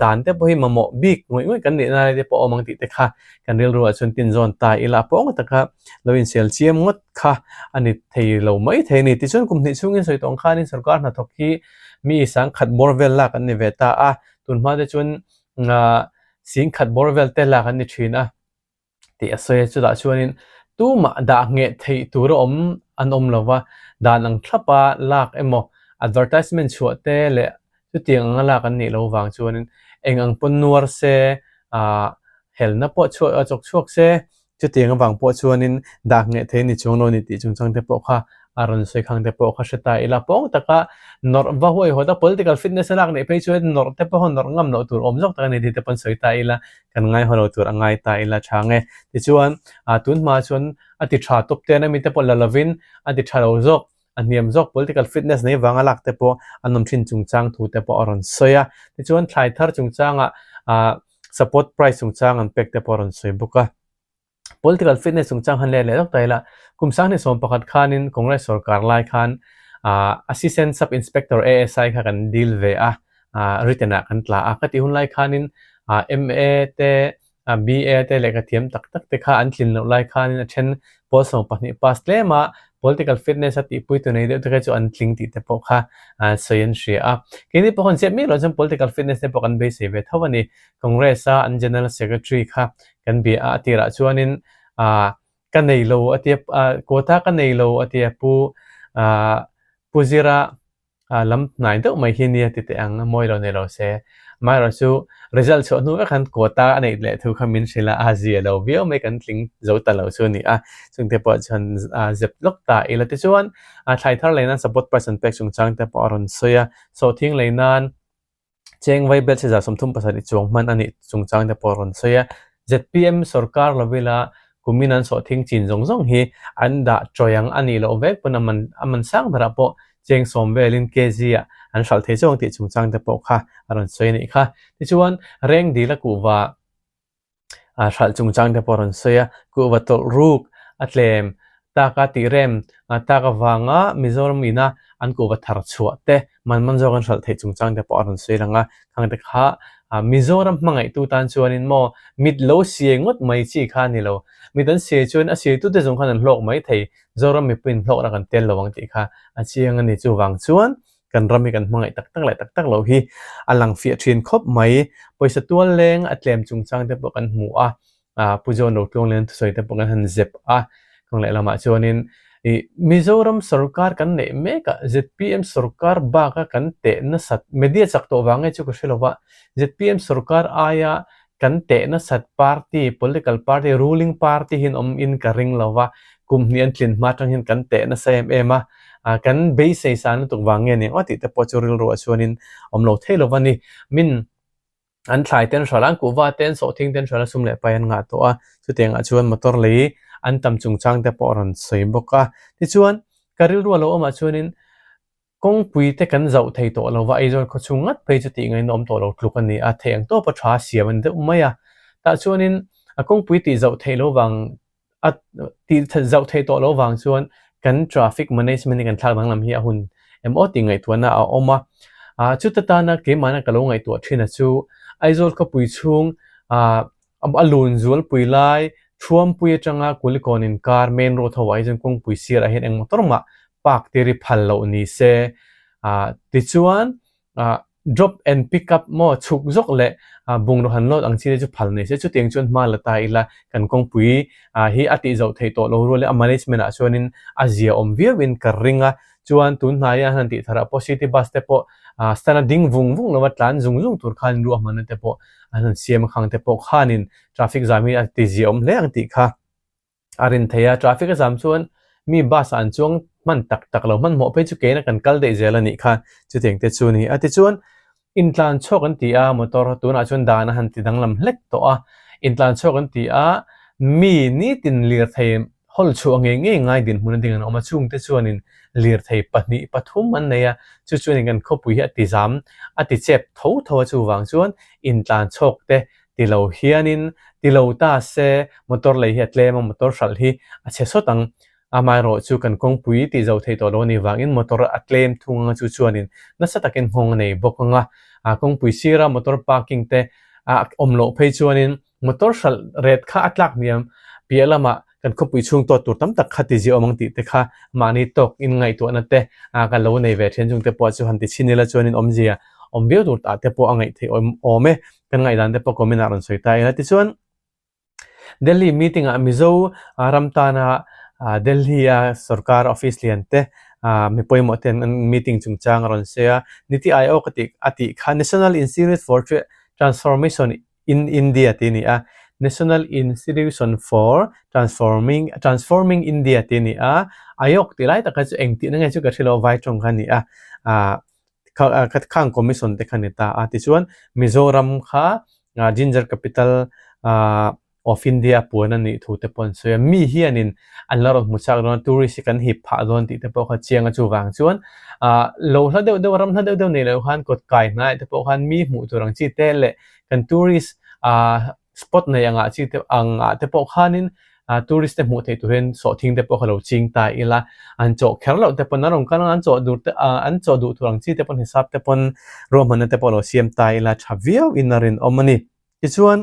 dan te pawh hi mamawh bik ngawih ngawih kan nihna lai te pawh a awm ang tih te kha Kan rilruah chuan tinzawn ta ila a pawng taka lo insial chiam ngawt kha a ni thei lo mai thei a ni. Tichuan kum hnih chhungin sawi tawng khanin sorkar hnathawk hi mi sangkhat bawr vel lak an ni ve ta a, tun hma te chuan singkhat bawr vel te lak an ni thin a tih a sawi a. Chutah chuanin tumah dah ngheh theih tur a awm an awm lo va, dan ang thlapa lak emaw advertisement chhuah te leh Chutiang anga lak an nih loh vang chuanin eng ang pawn nuar se, ah helna pawh chhuak a chawk chhuak se, chutiang avang pawh chuanin dak ngheh thei a ni chuang lo a ni tih chungchang te pawh kha a rawn sawi khang te pawh kha hre ta ila. Pawng taka nawrh va huaihawt a political fitness a lak neih phei chuan nawrh te pawh nawrh ngam loh tur awm zawk tak a ni tih te pawn sawi ta ila kan ngaihawh lo tur a ngai ta ila tha nge. Tichuan tun hma chuan a ti tha tawp te an ami te pawh la lovin a ti tha lo zawk a hniam zawk political fitness nei vanga lak te pawh an awm thin chungchang thu te pawh a rawn sawi a. Tichuan thlai thar chungchangah support price chungchang an pek te pawh a rawn sawi bawk a. Political fitness chungchang han let leh lawk ta ila, kum 2011 khanin Congress sorkar lai khan Assistant Sub Inspector, ASI, kha kan deal ve a, written ah kan tla a. Ka tih hun lai khanin MA te, BA te lehkha thiam tak tak te kha an tlin loh lai khanin a then pawl 12 pass tlem a, political fitness a tihpui tu nei deuh te kha chu an tling tih te pawh kha sawi an hria a. Keini pawh khan ziah miah loh chuan political fitness te pawh kan beisei ve tho a ni. Congress a an General Secretary kha kan bia a, a tirah chuanin ah ka nei lo a tia ah quota ka nei lo a tia pu ah pu Zira ah lam hnai deuh mai hi nia ti teh ang a mawi lo nei lo se amaherawh chu result chhuah hnu vek khan quota a neih leh thu kha min hrilh a a zia lo viau mai kan tling zo ta lo chu a ni a chungte pawh chuan ah zep lawk ta ila tichuan ah thlai thar lei nan support person pek chungchang te pawh a rawn sawi a sawhthing lei nan Cheng Vaibel chhe 37 chuang hman a nih chungchang te pawh a rawn sawi a. Zpm sorkar lovila kumin an sawhthing chin zawng zawng hi an dah tawih ang a nih loh vek pawn a man a man sang berah pawh cheng sawm velin kg ah an hralh thei zawk ang tih chungchang te pawh kha a rawn sawi a nih kha. Tichuan, reng dil a kuhva hralh chungchang te pawh a rawn sawi a, kuhva tawlh ruk a tlem taka tih rem tak avanga Mizoram ina an kuhva thar chhuah te man man zawk an hralh theih chungchang te pawh a rawn sawi lang a, khang te kha Mizoram hmangaihtu tan chuanin maw mit lo siai ngawt mai chi kha a ni lo, mit an siai chuan a siaitute zawng khan an hlawk mai thei, Zoram mipuiin hlawkna kan tel lo ang tih kha a chiang a ni, chuvang chuan Kan ram hi kan hmangaih tak tak leh tak tak loh hi a lang fiah thin khawp mai. Pawisa tual leng a tlem chungchang te pawh kan hmu a, Pu John Rotluang leh an thusawi te pawh kan han zep a. Kawng leh lamah chuanin ih Mizoram sorkar kan neih mek a, zpm sorkar baka kan teh nasat, media chak tawh vang nge chu ka hre lo va, zpm sorkar aia Kan teh nasat party, political party, ruling party hian awm in ka ring lo va, kum hnih an tlin hma atang hian kan teh nasa em em a, kan beisei san lutuk vang nge ni ang aw tih te pawh chu rilruah chuanin awm lo thei lo va ni. Min an thlai te an hral a, an kuhva te an sawhthing te an hral a, sum leh pai an ngah tawh a, chutiangah chuan motor lei an tam chungchang te pawh a rawn sawi bawk a. Tichuan, ka rilruah lo awmah chuanin Kawngpui te kan zauh thei tawh lo va, Aizawl khaw chhung ngat phei chu tih ngaihna awm tawh lo tluk a ni a, theih ang tawpa tha siam a ni deuh mai a. Tah chuanin a kawngpui tih zauh theih lo vang a tih zauh theih tawh lo vang chuan kan traffic management hi kan thlak danglam hi a hun em aw tih ngaihtuahna a awm a. Ah chuta tana keimahna ka lo ngaihtuah thin a chu Aizawl khawpui chhung ah A lun zualpui lai Thuampui atanga Kulikawn inkar main road ho ah hi chuan kawngpui sirah hian eng motor mah park tir hi phal loh ni se. Ah tichuan ah drop and pick up maw chhuk zawk leh ah bungraw han load ang chi te chu phal ni se. Chutiang chuan hma la ta ila kan kawngpui ah hi a tih zoh theih tawh lo rual in a management ah chuanin a zia awm viau in ka ring a. Chuan tun hnaia an han tih tharah pawh city bus te pawh ah stand a ding vung vung lova tlan zung zung tur khan ruahmanna te pawh an han siam a khang te pawh khanin traffic zam hi a ti zia awm hle ang tih kha a rin thei a. Traffic a zam chuan mi bus ah an chuang hman tak tak lo hmanhmawh phei chu keina kan kal daih zel a nih kha chutiang te chu a ni a. Tichuan Intlan chhuak an ti a, motor tunah chuan dan a han ti danglam hlek tawh a. Intlan chhuak an ti a, mi nitin lirthei hawl chhuah ngei ngei ngai dinhmun a ding an awm a, chungte chuanin lirthei pahnih pathum an nei a, chu chuanin kan khawpui hi a ti zam, a ti chep tho tho a, chuvang chuan intlan chhuak te ti lo hianin ti lo ta se motor lei hi a tlem a, motor hralh hi a chhe sawt ang. Amaherawh chu kan kawngpui tih zo thei tawh lo a nih vangin motor a tlem thung anga chu chuanin nasa takin nghawng a nei bawk anga kawngpui sira motor parking te a awm loh phei chuanin motor hralh ret kha a tlak hniam piah lamah kan khawpui chhung tawt tur tam tak kha ti ziah awm ang tih te kha mahni tawk in ngaihtuahna te kan lo nei ve then chung te pawh chu han ti chhin ila chuanin awmzia awm viau tur tah te pawh a ngaih theih awm e kan ngaihdan te pawh comment ah rawn sawi ta ila tichuan Delhi meeting ah Mizo ram tana Delhi a sorkar office lian te mi pawimawh ten an meeting chungchang a rawn sawi a, Niti Aayog a tih a tih kha National Institute for Transformation in India tih a ni a. National Institution for Transforming Transforming India tih a ni a, Ayog tih lai tak kha chu eng tihna nge chu ka hre lo vai tawng kha a ni a, ah khang commission te kha a ni ta a. Tichuan Mizoram kha Ginger Capital ah of India puan a nih thu te pawh an sawi a, mi hianin an la rawn hmu chak dawn a, tourist hi kan hip phah dawn tih te pawh kha chiang a, chuvang chuan ah lo hla deuh deuh ram hla deuh deuh nei loh khan kawt kai hnaiah te pawh khan mi hmuh tur ang chi te leh kan tourist ah spot nei angah chi te angah te pawh khanin ah tourist te hmuh theih tur hian sawhthing te pawh kha lo ching ta ila, an chawh kher loh te pawn an rawn kal ang an chawh dur te ah an chawh duh tur ang chi te pawn hisap te pawn ruahmanna te pawh lo siam ta ila tha viau in a rinawm a ni. Tichuan.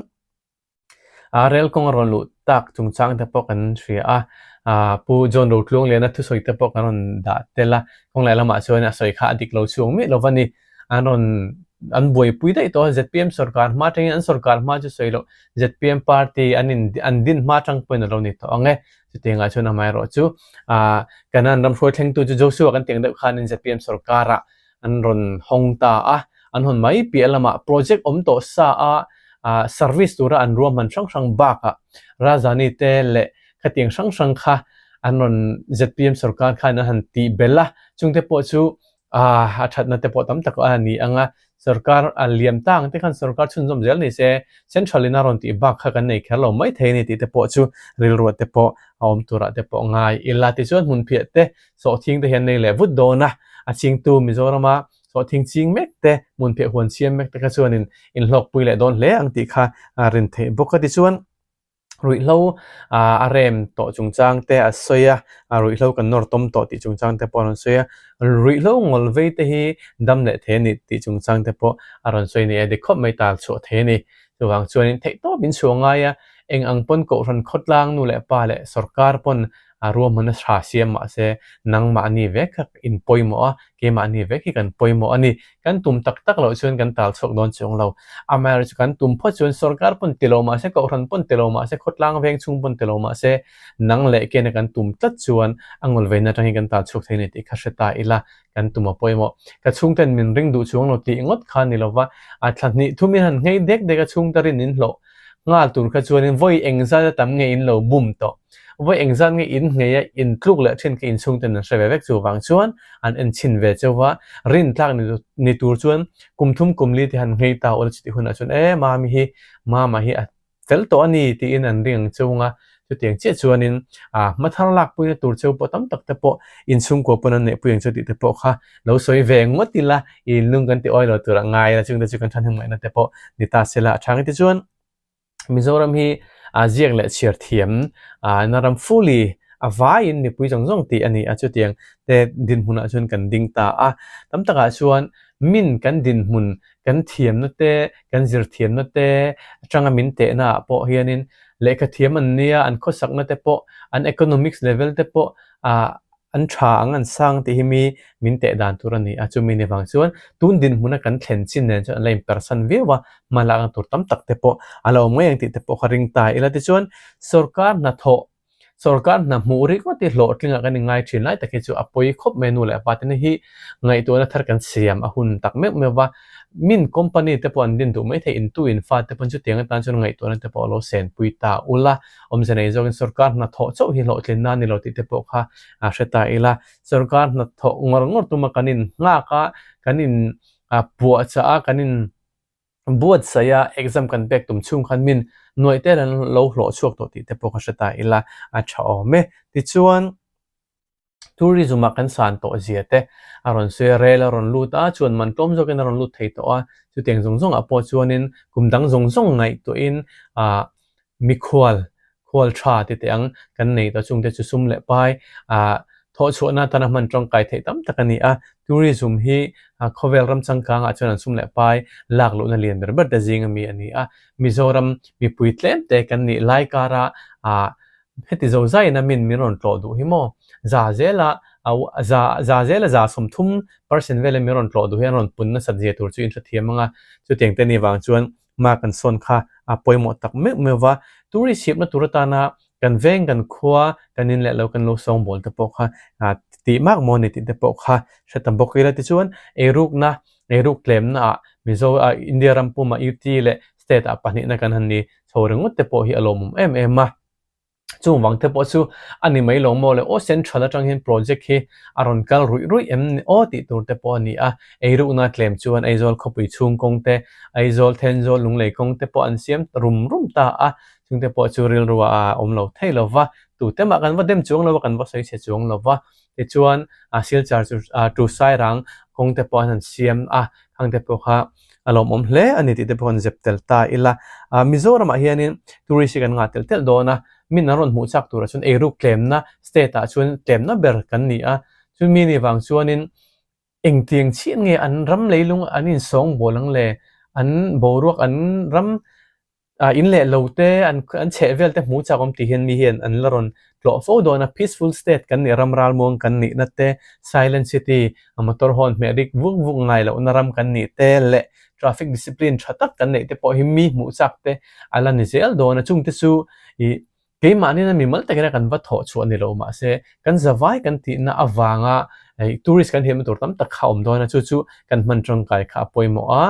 A rel kawng a rawn luh tak chungchang te pawh kan hria a, ah Pu John Rotluangliana thusawi te pawh kan rawn dah tel a, kawng leh lamah chuan a sawi kha a dik lo chhuak miah lo va ni. An rawn an buaipui daih tawh a, zpm sorkar hma atangin an sorkar hma chu sawi loh zpm party an in an din hma atang pawhin a lo ni tawh ang e. Chutiangah chuan amaherawhchu ah Kanan ram hruai thlengtu chu Joshua kan tih ang deuh khanin zpm sorkarah an rawn hawng ta a, an hawn mai piah lamah project awm tawh sa a ah service tura an ruahman hrang hrang bakah Rajdhani te leh khatiang hrang hrang kha an rawn zpm sorkar khan an han tih belh a, chungte pawh chu ah a thatna te pawh tam tak a ni ang a, sorkar a liam ta ang te khan sorkar chhunzawm zel ni se central in a rawn tih bak kha kan nei kher lo mai thei a ni tih te pawh chu rilruah te pawh a awm turah te pawh ngai ila tichuan hmunphiah te Sawhthing te hian nei leh vut dawn a, a chingtu Mizorama sawhthing ching mek te, hmunphiah huan siam mek te kha chuanin inhlawkpui leh dawn hle ang tih kha a rin theih bawk a. Tichuan, ruihhlo a rem tawh chungchang te a sawi a, ruihhlo kan nawr tawm tawh tih chungchang te pawh a rawn sawi a, ruihhlo ngawl vei te hi dam leh thei a ni tih chungchang te pawh a rawn sawi a ni e, dik khawp mai tal chhuah thei a ni. Chuvang chuanin theihtawp in chhuah ngai a, eng ang pawn Kohhran khawtlang nu leh pa leh sorkar pawn a ruahmanna tha siam mahse nangmahni vek kha in pawimawh a, keimahni vek hi kan pawimawh a ni. Kan tum tak tak loh chuan kan tal chhuak dawn chuang lo. Amaherawhchu kan tum phawt chuan sorkar pawn ti lo mahse, kohhran pawn ti lo mahse, khawtlang veng chhung pawn ti lo mahse, nang leh kena kan tum tlat chuan a ngawlveina atangin kan tal chhuak thei a ni tih kha hre ta ila, kan tum a pawimawh. Ka chhungten min ring duh chuang lo tih ngawt kha ni lova, a thla hnih thumin han nghei dek dek a chhungte rin in hlawh nghal tur kha chuanin vawi engzat a tam nge in lo bum tawh. Vawi engzat nge in nghei a in tluk leh thin kha inchhungten an hre ve vek chuvang chuan an en chhin ve chauh va, rin tlak ni tur chuan kum thum kum li te han nghei ta ula chutih hunah chuan e mami hi mama hi a fel tawh a ni tiin an ring ang chunga chutiang chiah chuanin ah hma thar lak puina tur cheu pawh tam tak te pawh inchhungkua pawn an neih pui ang chu tih te pawh kha lo sawi ve ngawt ila inlung kan ti awi lo tur a ngai a chungte chu kan thahnem ngaihna te pawh ni ta sela a chang tichuan Mizoram hi a ziak leh chhiar thiam a na ram fully a vaiin mipui zawng zawng tih a ni a chutiang te dinhmunah chuan kan ding ta a tam takah chuan min kan dinhmun kan thiamna te kan zir thiamna te atanga min tehna ah pawh hianin lehkha thiam an nia an khawsakna te pawh an economics level te pawh ah an tha ang an sang tih hi mi min teh dan tur a ni a, chumi ni vang chuan tun dinhmuna kan thlen chin nen chuan an la inpersan viau a, hma lakna tur tam tak te pawh a la awm ngei ang tih te pawh kha ring ta ila tichuan sorkar hnathawh sorkar hna hmuh ringawt hi hlawhtlingah kan inngai thin lai tak hi chu a pawi khawp mai nu leh pa te hi ngaihtuahna thar kan siam a hun tak meuh meuh va, min company te pawh an din duh maithei intu in fa te pawn chutiang atan chuan ngaihtuahna te pawh a lo senpui ta ula. Awmze nei zawkin sorkar hnathawh chauh hi hlawhtlinna a ni lo tih te pawh kha a hre ta ila. Sorkar hnathawh ngawr ngawr tuma kan in nghak a, kan in puahchah a, kan in buatsaih a, exam kan pek tum chhung khan min nuaih tel an lo hlawh chhuak tawh tih te pawh kha hre ta ila a tha awm e. Tichuan. Tourism ah kan san tawh zia te a rawn sawi a, rel a rawn lut a, chuan man tlawm zawkin a rawn lut thei tawh a, chutiang zawng zawng ah pawh chuanin kum dang zawng zawng ngaihtuahin ah mikhual khual tha ti teh ang kan nei tawh chungte chu sum leh pai ah thawhchhuahna atana hman tangkai theih tam tak a ni a, tourism hi khawvel ram changkang ah chuan an sum leh pai lak luhna lian ber ber te zing ami a ni a, Mizoram mipui tlem te kan nih lai kara ah Heti zo zaiin a min min rawn tlawh duh hi maw? Za zela za za zela za 30 percent vela min rawn tlawh duh hi an rawn pun nasat zia tur chu in hrethiam ang a, chutiang te ni vang chuan hma kan sawn kha a pawimawh tak meuh meuh va, tourist hipna tur atana kan veng kan khua kan in leh lo kan lo sawngbawl te pawh kha tih mak maw ni tih te pawh kha hre ta bawk ila tichuan eirukna eiruk tlemna ah Mizo India ram puma UT leh. State ah pahnihna kan han ni chho ringawt te pawh hi a lawmawm em em a. Chung vang te pawh chu a ni mai lo maw le aw Central atang hian project hi a rawn kal ruih ruih em ni aw tih tur te pawh a ni a. Eirukna tlem chuan Aizawl khawpui chhung kawng te, Aizawl Thenzawl Lunglei kawng te pawh an siam rum rum ta a. Chung te pawh chu rilru ah a awm lo thei lo va, tute mah kan va dem chuang lo va, kan va sawi chhe chuang lo va. Tichuan Silchar chu tu Sairang kawng te pawh an han siam a, khang te pawh kha a lawmawm hle a ni tih te pawh kan zep tel ta ila. Mizoramah hianin tourist hi kan ngah telh telh dawn a, min an rawn hmuh chak turah chuan eiruk tlemna state ah chuan tlemna ber kan ni a, chumi ni vang chuanin engtiang chiah nge an ram leilung an insawngbawl ang le, an boruak an ram Ah in leh lo te an an chheh vel te hmuh chak awm tih hian mi hian an la rawn tlawh fo dawn a, peaceful state kan nih ram ralmuang kan nihna te, silent city a motor hawn hmeh rik vuk vuk ngai lohna ram kan nih te leh traffic discipline tha tak kan neih te pawh hi mi hmuh chak te a la ni zel dawn a, chungte chu ih keimahni na mimal takin a kan va thawh chhuah ni lo mahse kan zavai kan tihna avanga ih tourist kan himna tur tam tak kha a awm dawn a, chu chu kan hman tangkai kha a pawimawh a.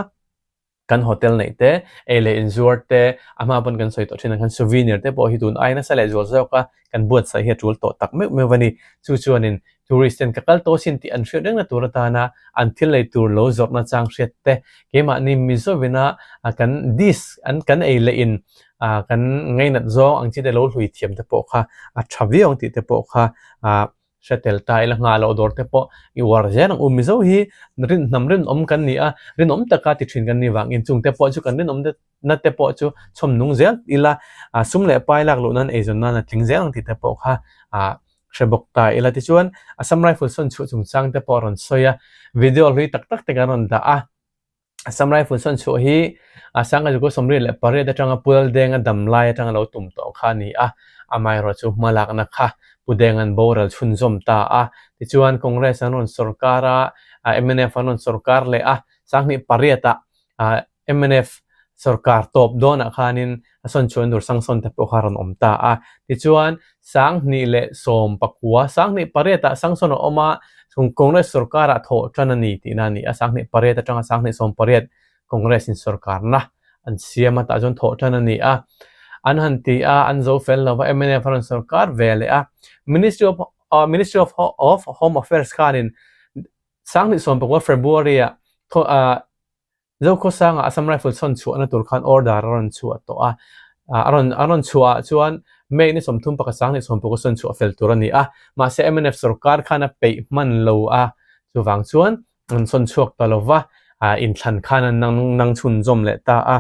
Kan hotel neih te, ei leh inzuar te, a hma pawn kan sawi tawh thin ang khan souvenir te pawh hi tun ai nasa leh zual zawk a, kan buatsaih hi a tul tawh tak meuh meuh a ni. Chu chuanin tourist ten ka kal tawh sin tih an hriat rengna tur atana an thil lei tur lo zawrhna chang hriat te, keimahni Mizovina kan dish an kan ei leh in kan ngainat zawng ang chi te lo hlui thiam te pawh kha a tha viau ang tih te pawh kha Hre tel ta ila nghah loh dawr te pawh i uar zel ang u. Mizo hi rin hnam rinawm kan ni a, rinawm taka ti thin kan ni vangin chung te pawh chu kan rinawm na te pawh chu chhawm nung zel ila, sum leh pai lak luh nan eizawn nan a tling zel ang tih te pawh kha hre bawk ta ila. Tichuan Assam Rifle sawn chhuah chungchang te pawh a rawn sawi a, video hlui tak tak te kan rawn dah a. Assam Rifle sawn chhuah hi Sangha 28 atanga Pu Laldenga dam lai atanga lo tum tawh kha a ni a, amaherawhchu hmalakna kha Pu Denga'n boral chhunzawm ta a. Tichuan Congress an rawn sawrkar a, mnf an rawn sawrkar leh a, 2008 ah mnf sawrkar tawp dawnah khanin a sawn chhuahna tur Sangsawn te pawh kha a rawn awm ta a. Tichuan 2019, 28 ah Sangsawn a awm a, Congress sawrkarah thawh tan a ni tihna a ni a, 28 atanga 28 Congress in sawrkarna an siam a, tah chuan thawh tan a ni a. An han ti a, an zo fel lo va, mnf a rawn sawrkar ve leh a. Ministry of Ministry of of Home Affairs khanin 2019 February ah Zokhawsanga Assam Rifle chhawn chhuahna tur khan order a rawn chhuah tawh a, a rawn a rawn chhuah ah chuan May ni 31 2019 sawn chhuah fel tur a ni a, mahse mnf sorkar khan a peih hman lo a, chuvang chuan an sawn chhuak ta lo va, inthlan khan an nang nang chhunzawm leh ta a.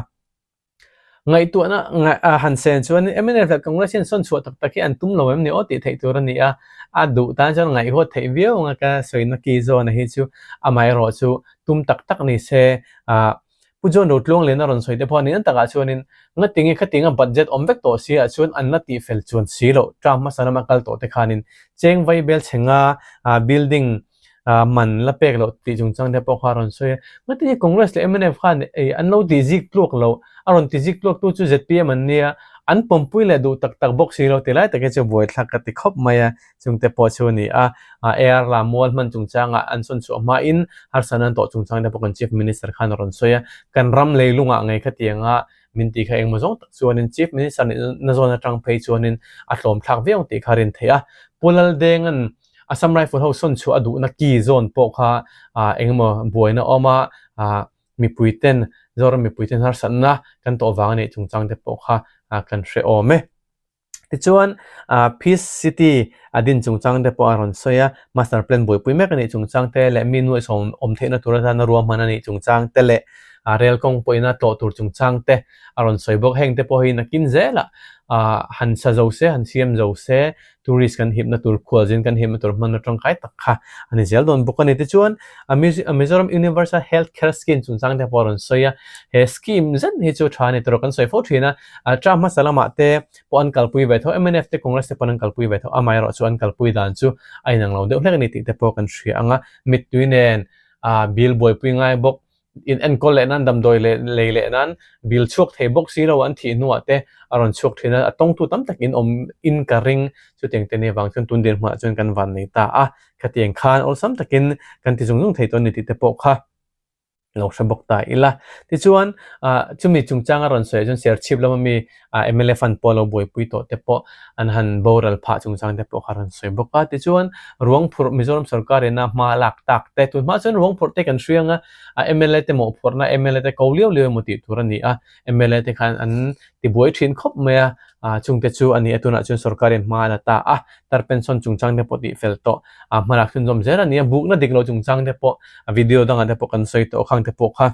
Ngaihtuahna han sen chuan mnf leh Congress hian sawn chhuah tak tak hi an tum lo em ni aw tih theih tur a ni a, a duh tan chuan ngaihhuat theih viau anga ka sawina ki zawna hi chu amaherawh chu tum tak tak ni se ah Pu John Rotluanglian a rawn sawi te pawh a ni. An takah chuanin ngatinge khatinga budget awm vek tawh si ah chuan an la tih fel chuan si loh term hmasa lama kal tawh te khanin cheng vai bel chhe nga ah building ah man la pek loh tih chungchang te pawh kha a rawn sawi a. Ngatinge Congress leh mnf khan ei an lo ti zik tluak loh a rawn ti zik tluak tu chu zpm an nia an pawmpui leh duh tak tak bawk si lo ti lai tak hi chu buaithlak ka ti khawp mai a. Chungte pawh chu a ni a, Air la mual hman chungchangah an sawn chhuah hmain harsatna an tawh chungchang te pawh kan Chief Minister khan a rawn sawi a, kan ram leilungah ngei khatianga min tih kha engmaw zawng tak chuanin Chief Minister nihna zawn atang phei chuanin a tlawm thlak viau tih kha a rin theih a. Pu Laldenga'n Assam Rifle ho sawn chhuah a duhna ki zawn pawh kha engemaw buaina a awm a, mipuiten Zoram mipuiten harsatna kan tawh vang a nih chungchang te pawh kha kan hre awm e. Tichuan, Peace City a din chungchang te pawh a rawn sawi a, Master Plan buaipui mek a nih chungchang te leh mi nuaihsawm awm theihna tur atana ruahman a nih chungchang te leh rel kawng pawhin a tlawh tur chungchang te a rawn sawi bawk. Heng te pawh hi nakin zelah han sa zo se, han siam zo se, tourist kan hipna tur, khualzin kan hipna tur hmanna tangkai tak kha a ni zel dawn bawk a ni. Tichuan, Mizoram Universal Health Care Scheme chungchang te pawh a rawn sawi a, he scheme zet hi chu tha a ni tur kan sawi fo thin a, term hmasa lamah te pawh an kalpui ve tho, mnf te Congress te pawn an kalpui ve tho, amaherawh chu an kalpui dan chu a inang lo deuh hlek a ni tih te pawh kan hria ang a, mittui nen bill buaipui ngai bawk in enkawl leh nan damdawi leh lei leh nan bill chhuak thei bawk si lo an thih hnuah te a rawn chhuak thin a, a tawngtu tam tak in awm in ka ring chutiang te nia vang chuan tun dinhmunah chuan kan van nei ta a, khatiang khan awlsam takin kan ti zung zung thei tawh a ni tih te pawh kha. Lo hre bawk ta ila. Tichuan, chumi chungchanga rawn sawi ah chuan Serchhip lama mi mla fund pawh lo buaipui tawh te pawh an han boral phah chungchang te pawh kha rawn sawi bawk a. Tichuan, ruang phurh Mizoram sorkar ina hma lak tak te, tun hma chuan ruang phurh te kan hria ang a, mla te mawhphurhna mla te ko liau liau emaw tih tur a ni a, mla te khan an tibuai thin khawp mai a, chungte chu a ni a, tunah chuan sorkar in hma a la ta a, tar pension chungchang te pawh tih fel tawh a hmalak chhunzawm zel a ni a, bukna dik loh chungchang te pawh a video dangah te pawh kan sawi tawh khang te pawh kha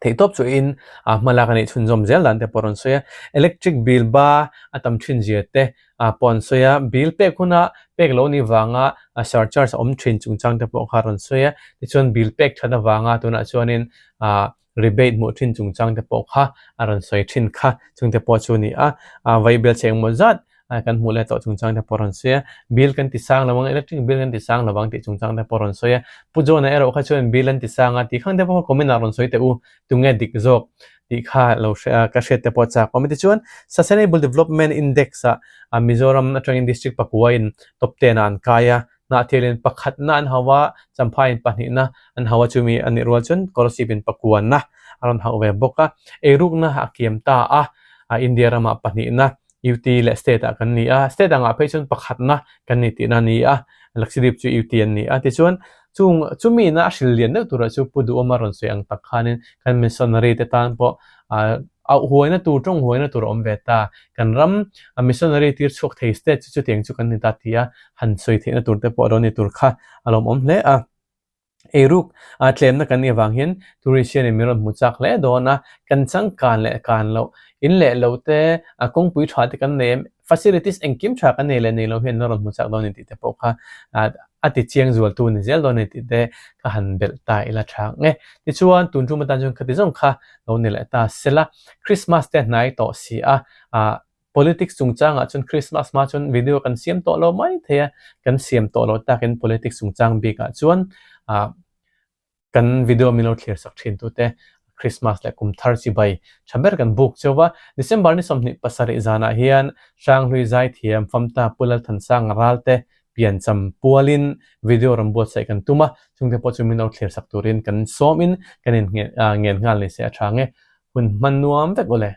theihtawp chu in a hmalak a nih chhunzawm zel dan te pawh a rawn sawi a, electric bill ba a tam thin zia te a pawh an sawi a, bill pek huna pek lo nih vanga surcharge a awm thin chungchang te pawh kha a rawn sawi a, tichuan bill pek that avanga tunah chuanin ah rebate hmuh thin chungchang te pawh kha a rawn sawi thin kha chung te pawh chu a ni a, vaibel chhe engmaw zat kan hmuh leh tawh chungchang te pawh a rawn sawi a, bill kan ti sang lo ang electric bill kan ti sang lo ang tih chungchang te pawh a rawn sawi a, Pu John-a erawh kha chuan bill an ti sang a tih khang te pawh kha comment ah rawn sawi teh u, tunge dik zawk tih kha lo hre a ka hriat te pawh a chak awm a tichuan Sustainable Development Index ah Mizoram atangin district pakua in top ten ah an kai a, Hnahthialin pakhatna an hauh a, Champhaiin pahnihna an hauh a, chumi a nih rual chuan Kolasibin pakuanna a rawn hauh ve bawk a. Eirukna a kiam ta a, India ramah pahnihna UT leh state ah kan ni a, state angah phei chuan pakhatna kan ni tihna a ni a, Lakshadweep chu UT an ni a. Tichuan, chung chumi ina a hril lian deuh turah chu Pu Duhawma rawn sawi ang tak khanin kan missionary te tan pawh Auh huaina tur, tawng huaina tur a awm ve ta. Kan ram a missionary tir chhuak thei state chu chutiang chu kan ni ta ti a, han sawi theihna tur te pawh a lo ni tur kha a lawmawm hle a. Eiruk a tlemna kan nih avang hian tourist hianin min rawn hmu chak hle dawn a, kan changkan leh kan loh, in leh lo te, a kawngpui tha te kan nei em, facilities engkim tha kan nei leh nei lo hian min rawn hmu chak dawn a ni tih te pawh kha a ti chiang zualtu a ni zel dawn a ni tih te ka han belh ta ila tha ang e. Tichuan tun tum atan chuan khati zawng kha lo ni leh ta sela Christmas te hnai tawh si a, ah politics chungchangah chuan Christmas hma chuan video kan siam tawh lo mai thei a, kan siam tawh lo takin politics chungchang bikah chuan ah kan video min lo thlir sak thin tute Christmas leh kum thar chibai tha ber kan buk cheu va, December ni 27 zanah hian Hranghlui Zaithiam Famta Pu Lalthansanga Ralte piancham pualin video rawn buatsaih kan tum a, chungte pawh chu min lo thlir sak turin kan sawmin kan in ngen nghal ni se a tha nge, hun hman nuam vek aw le.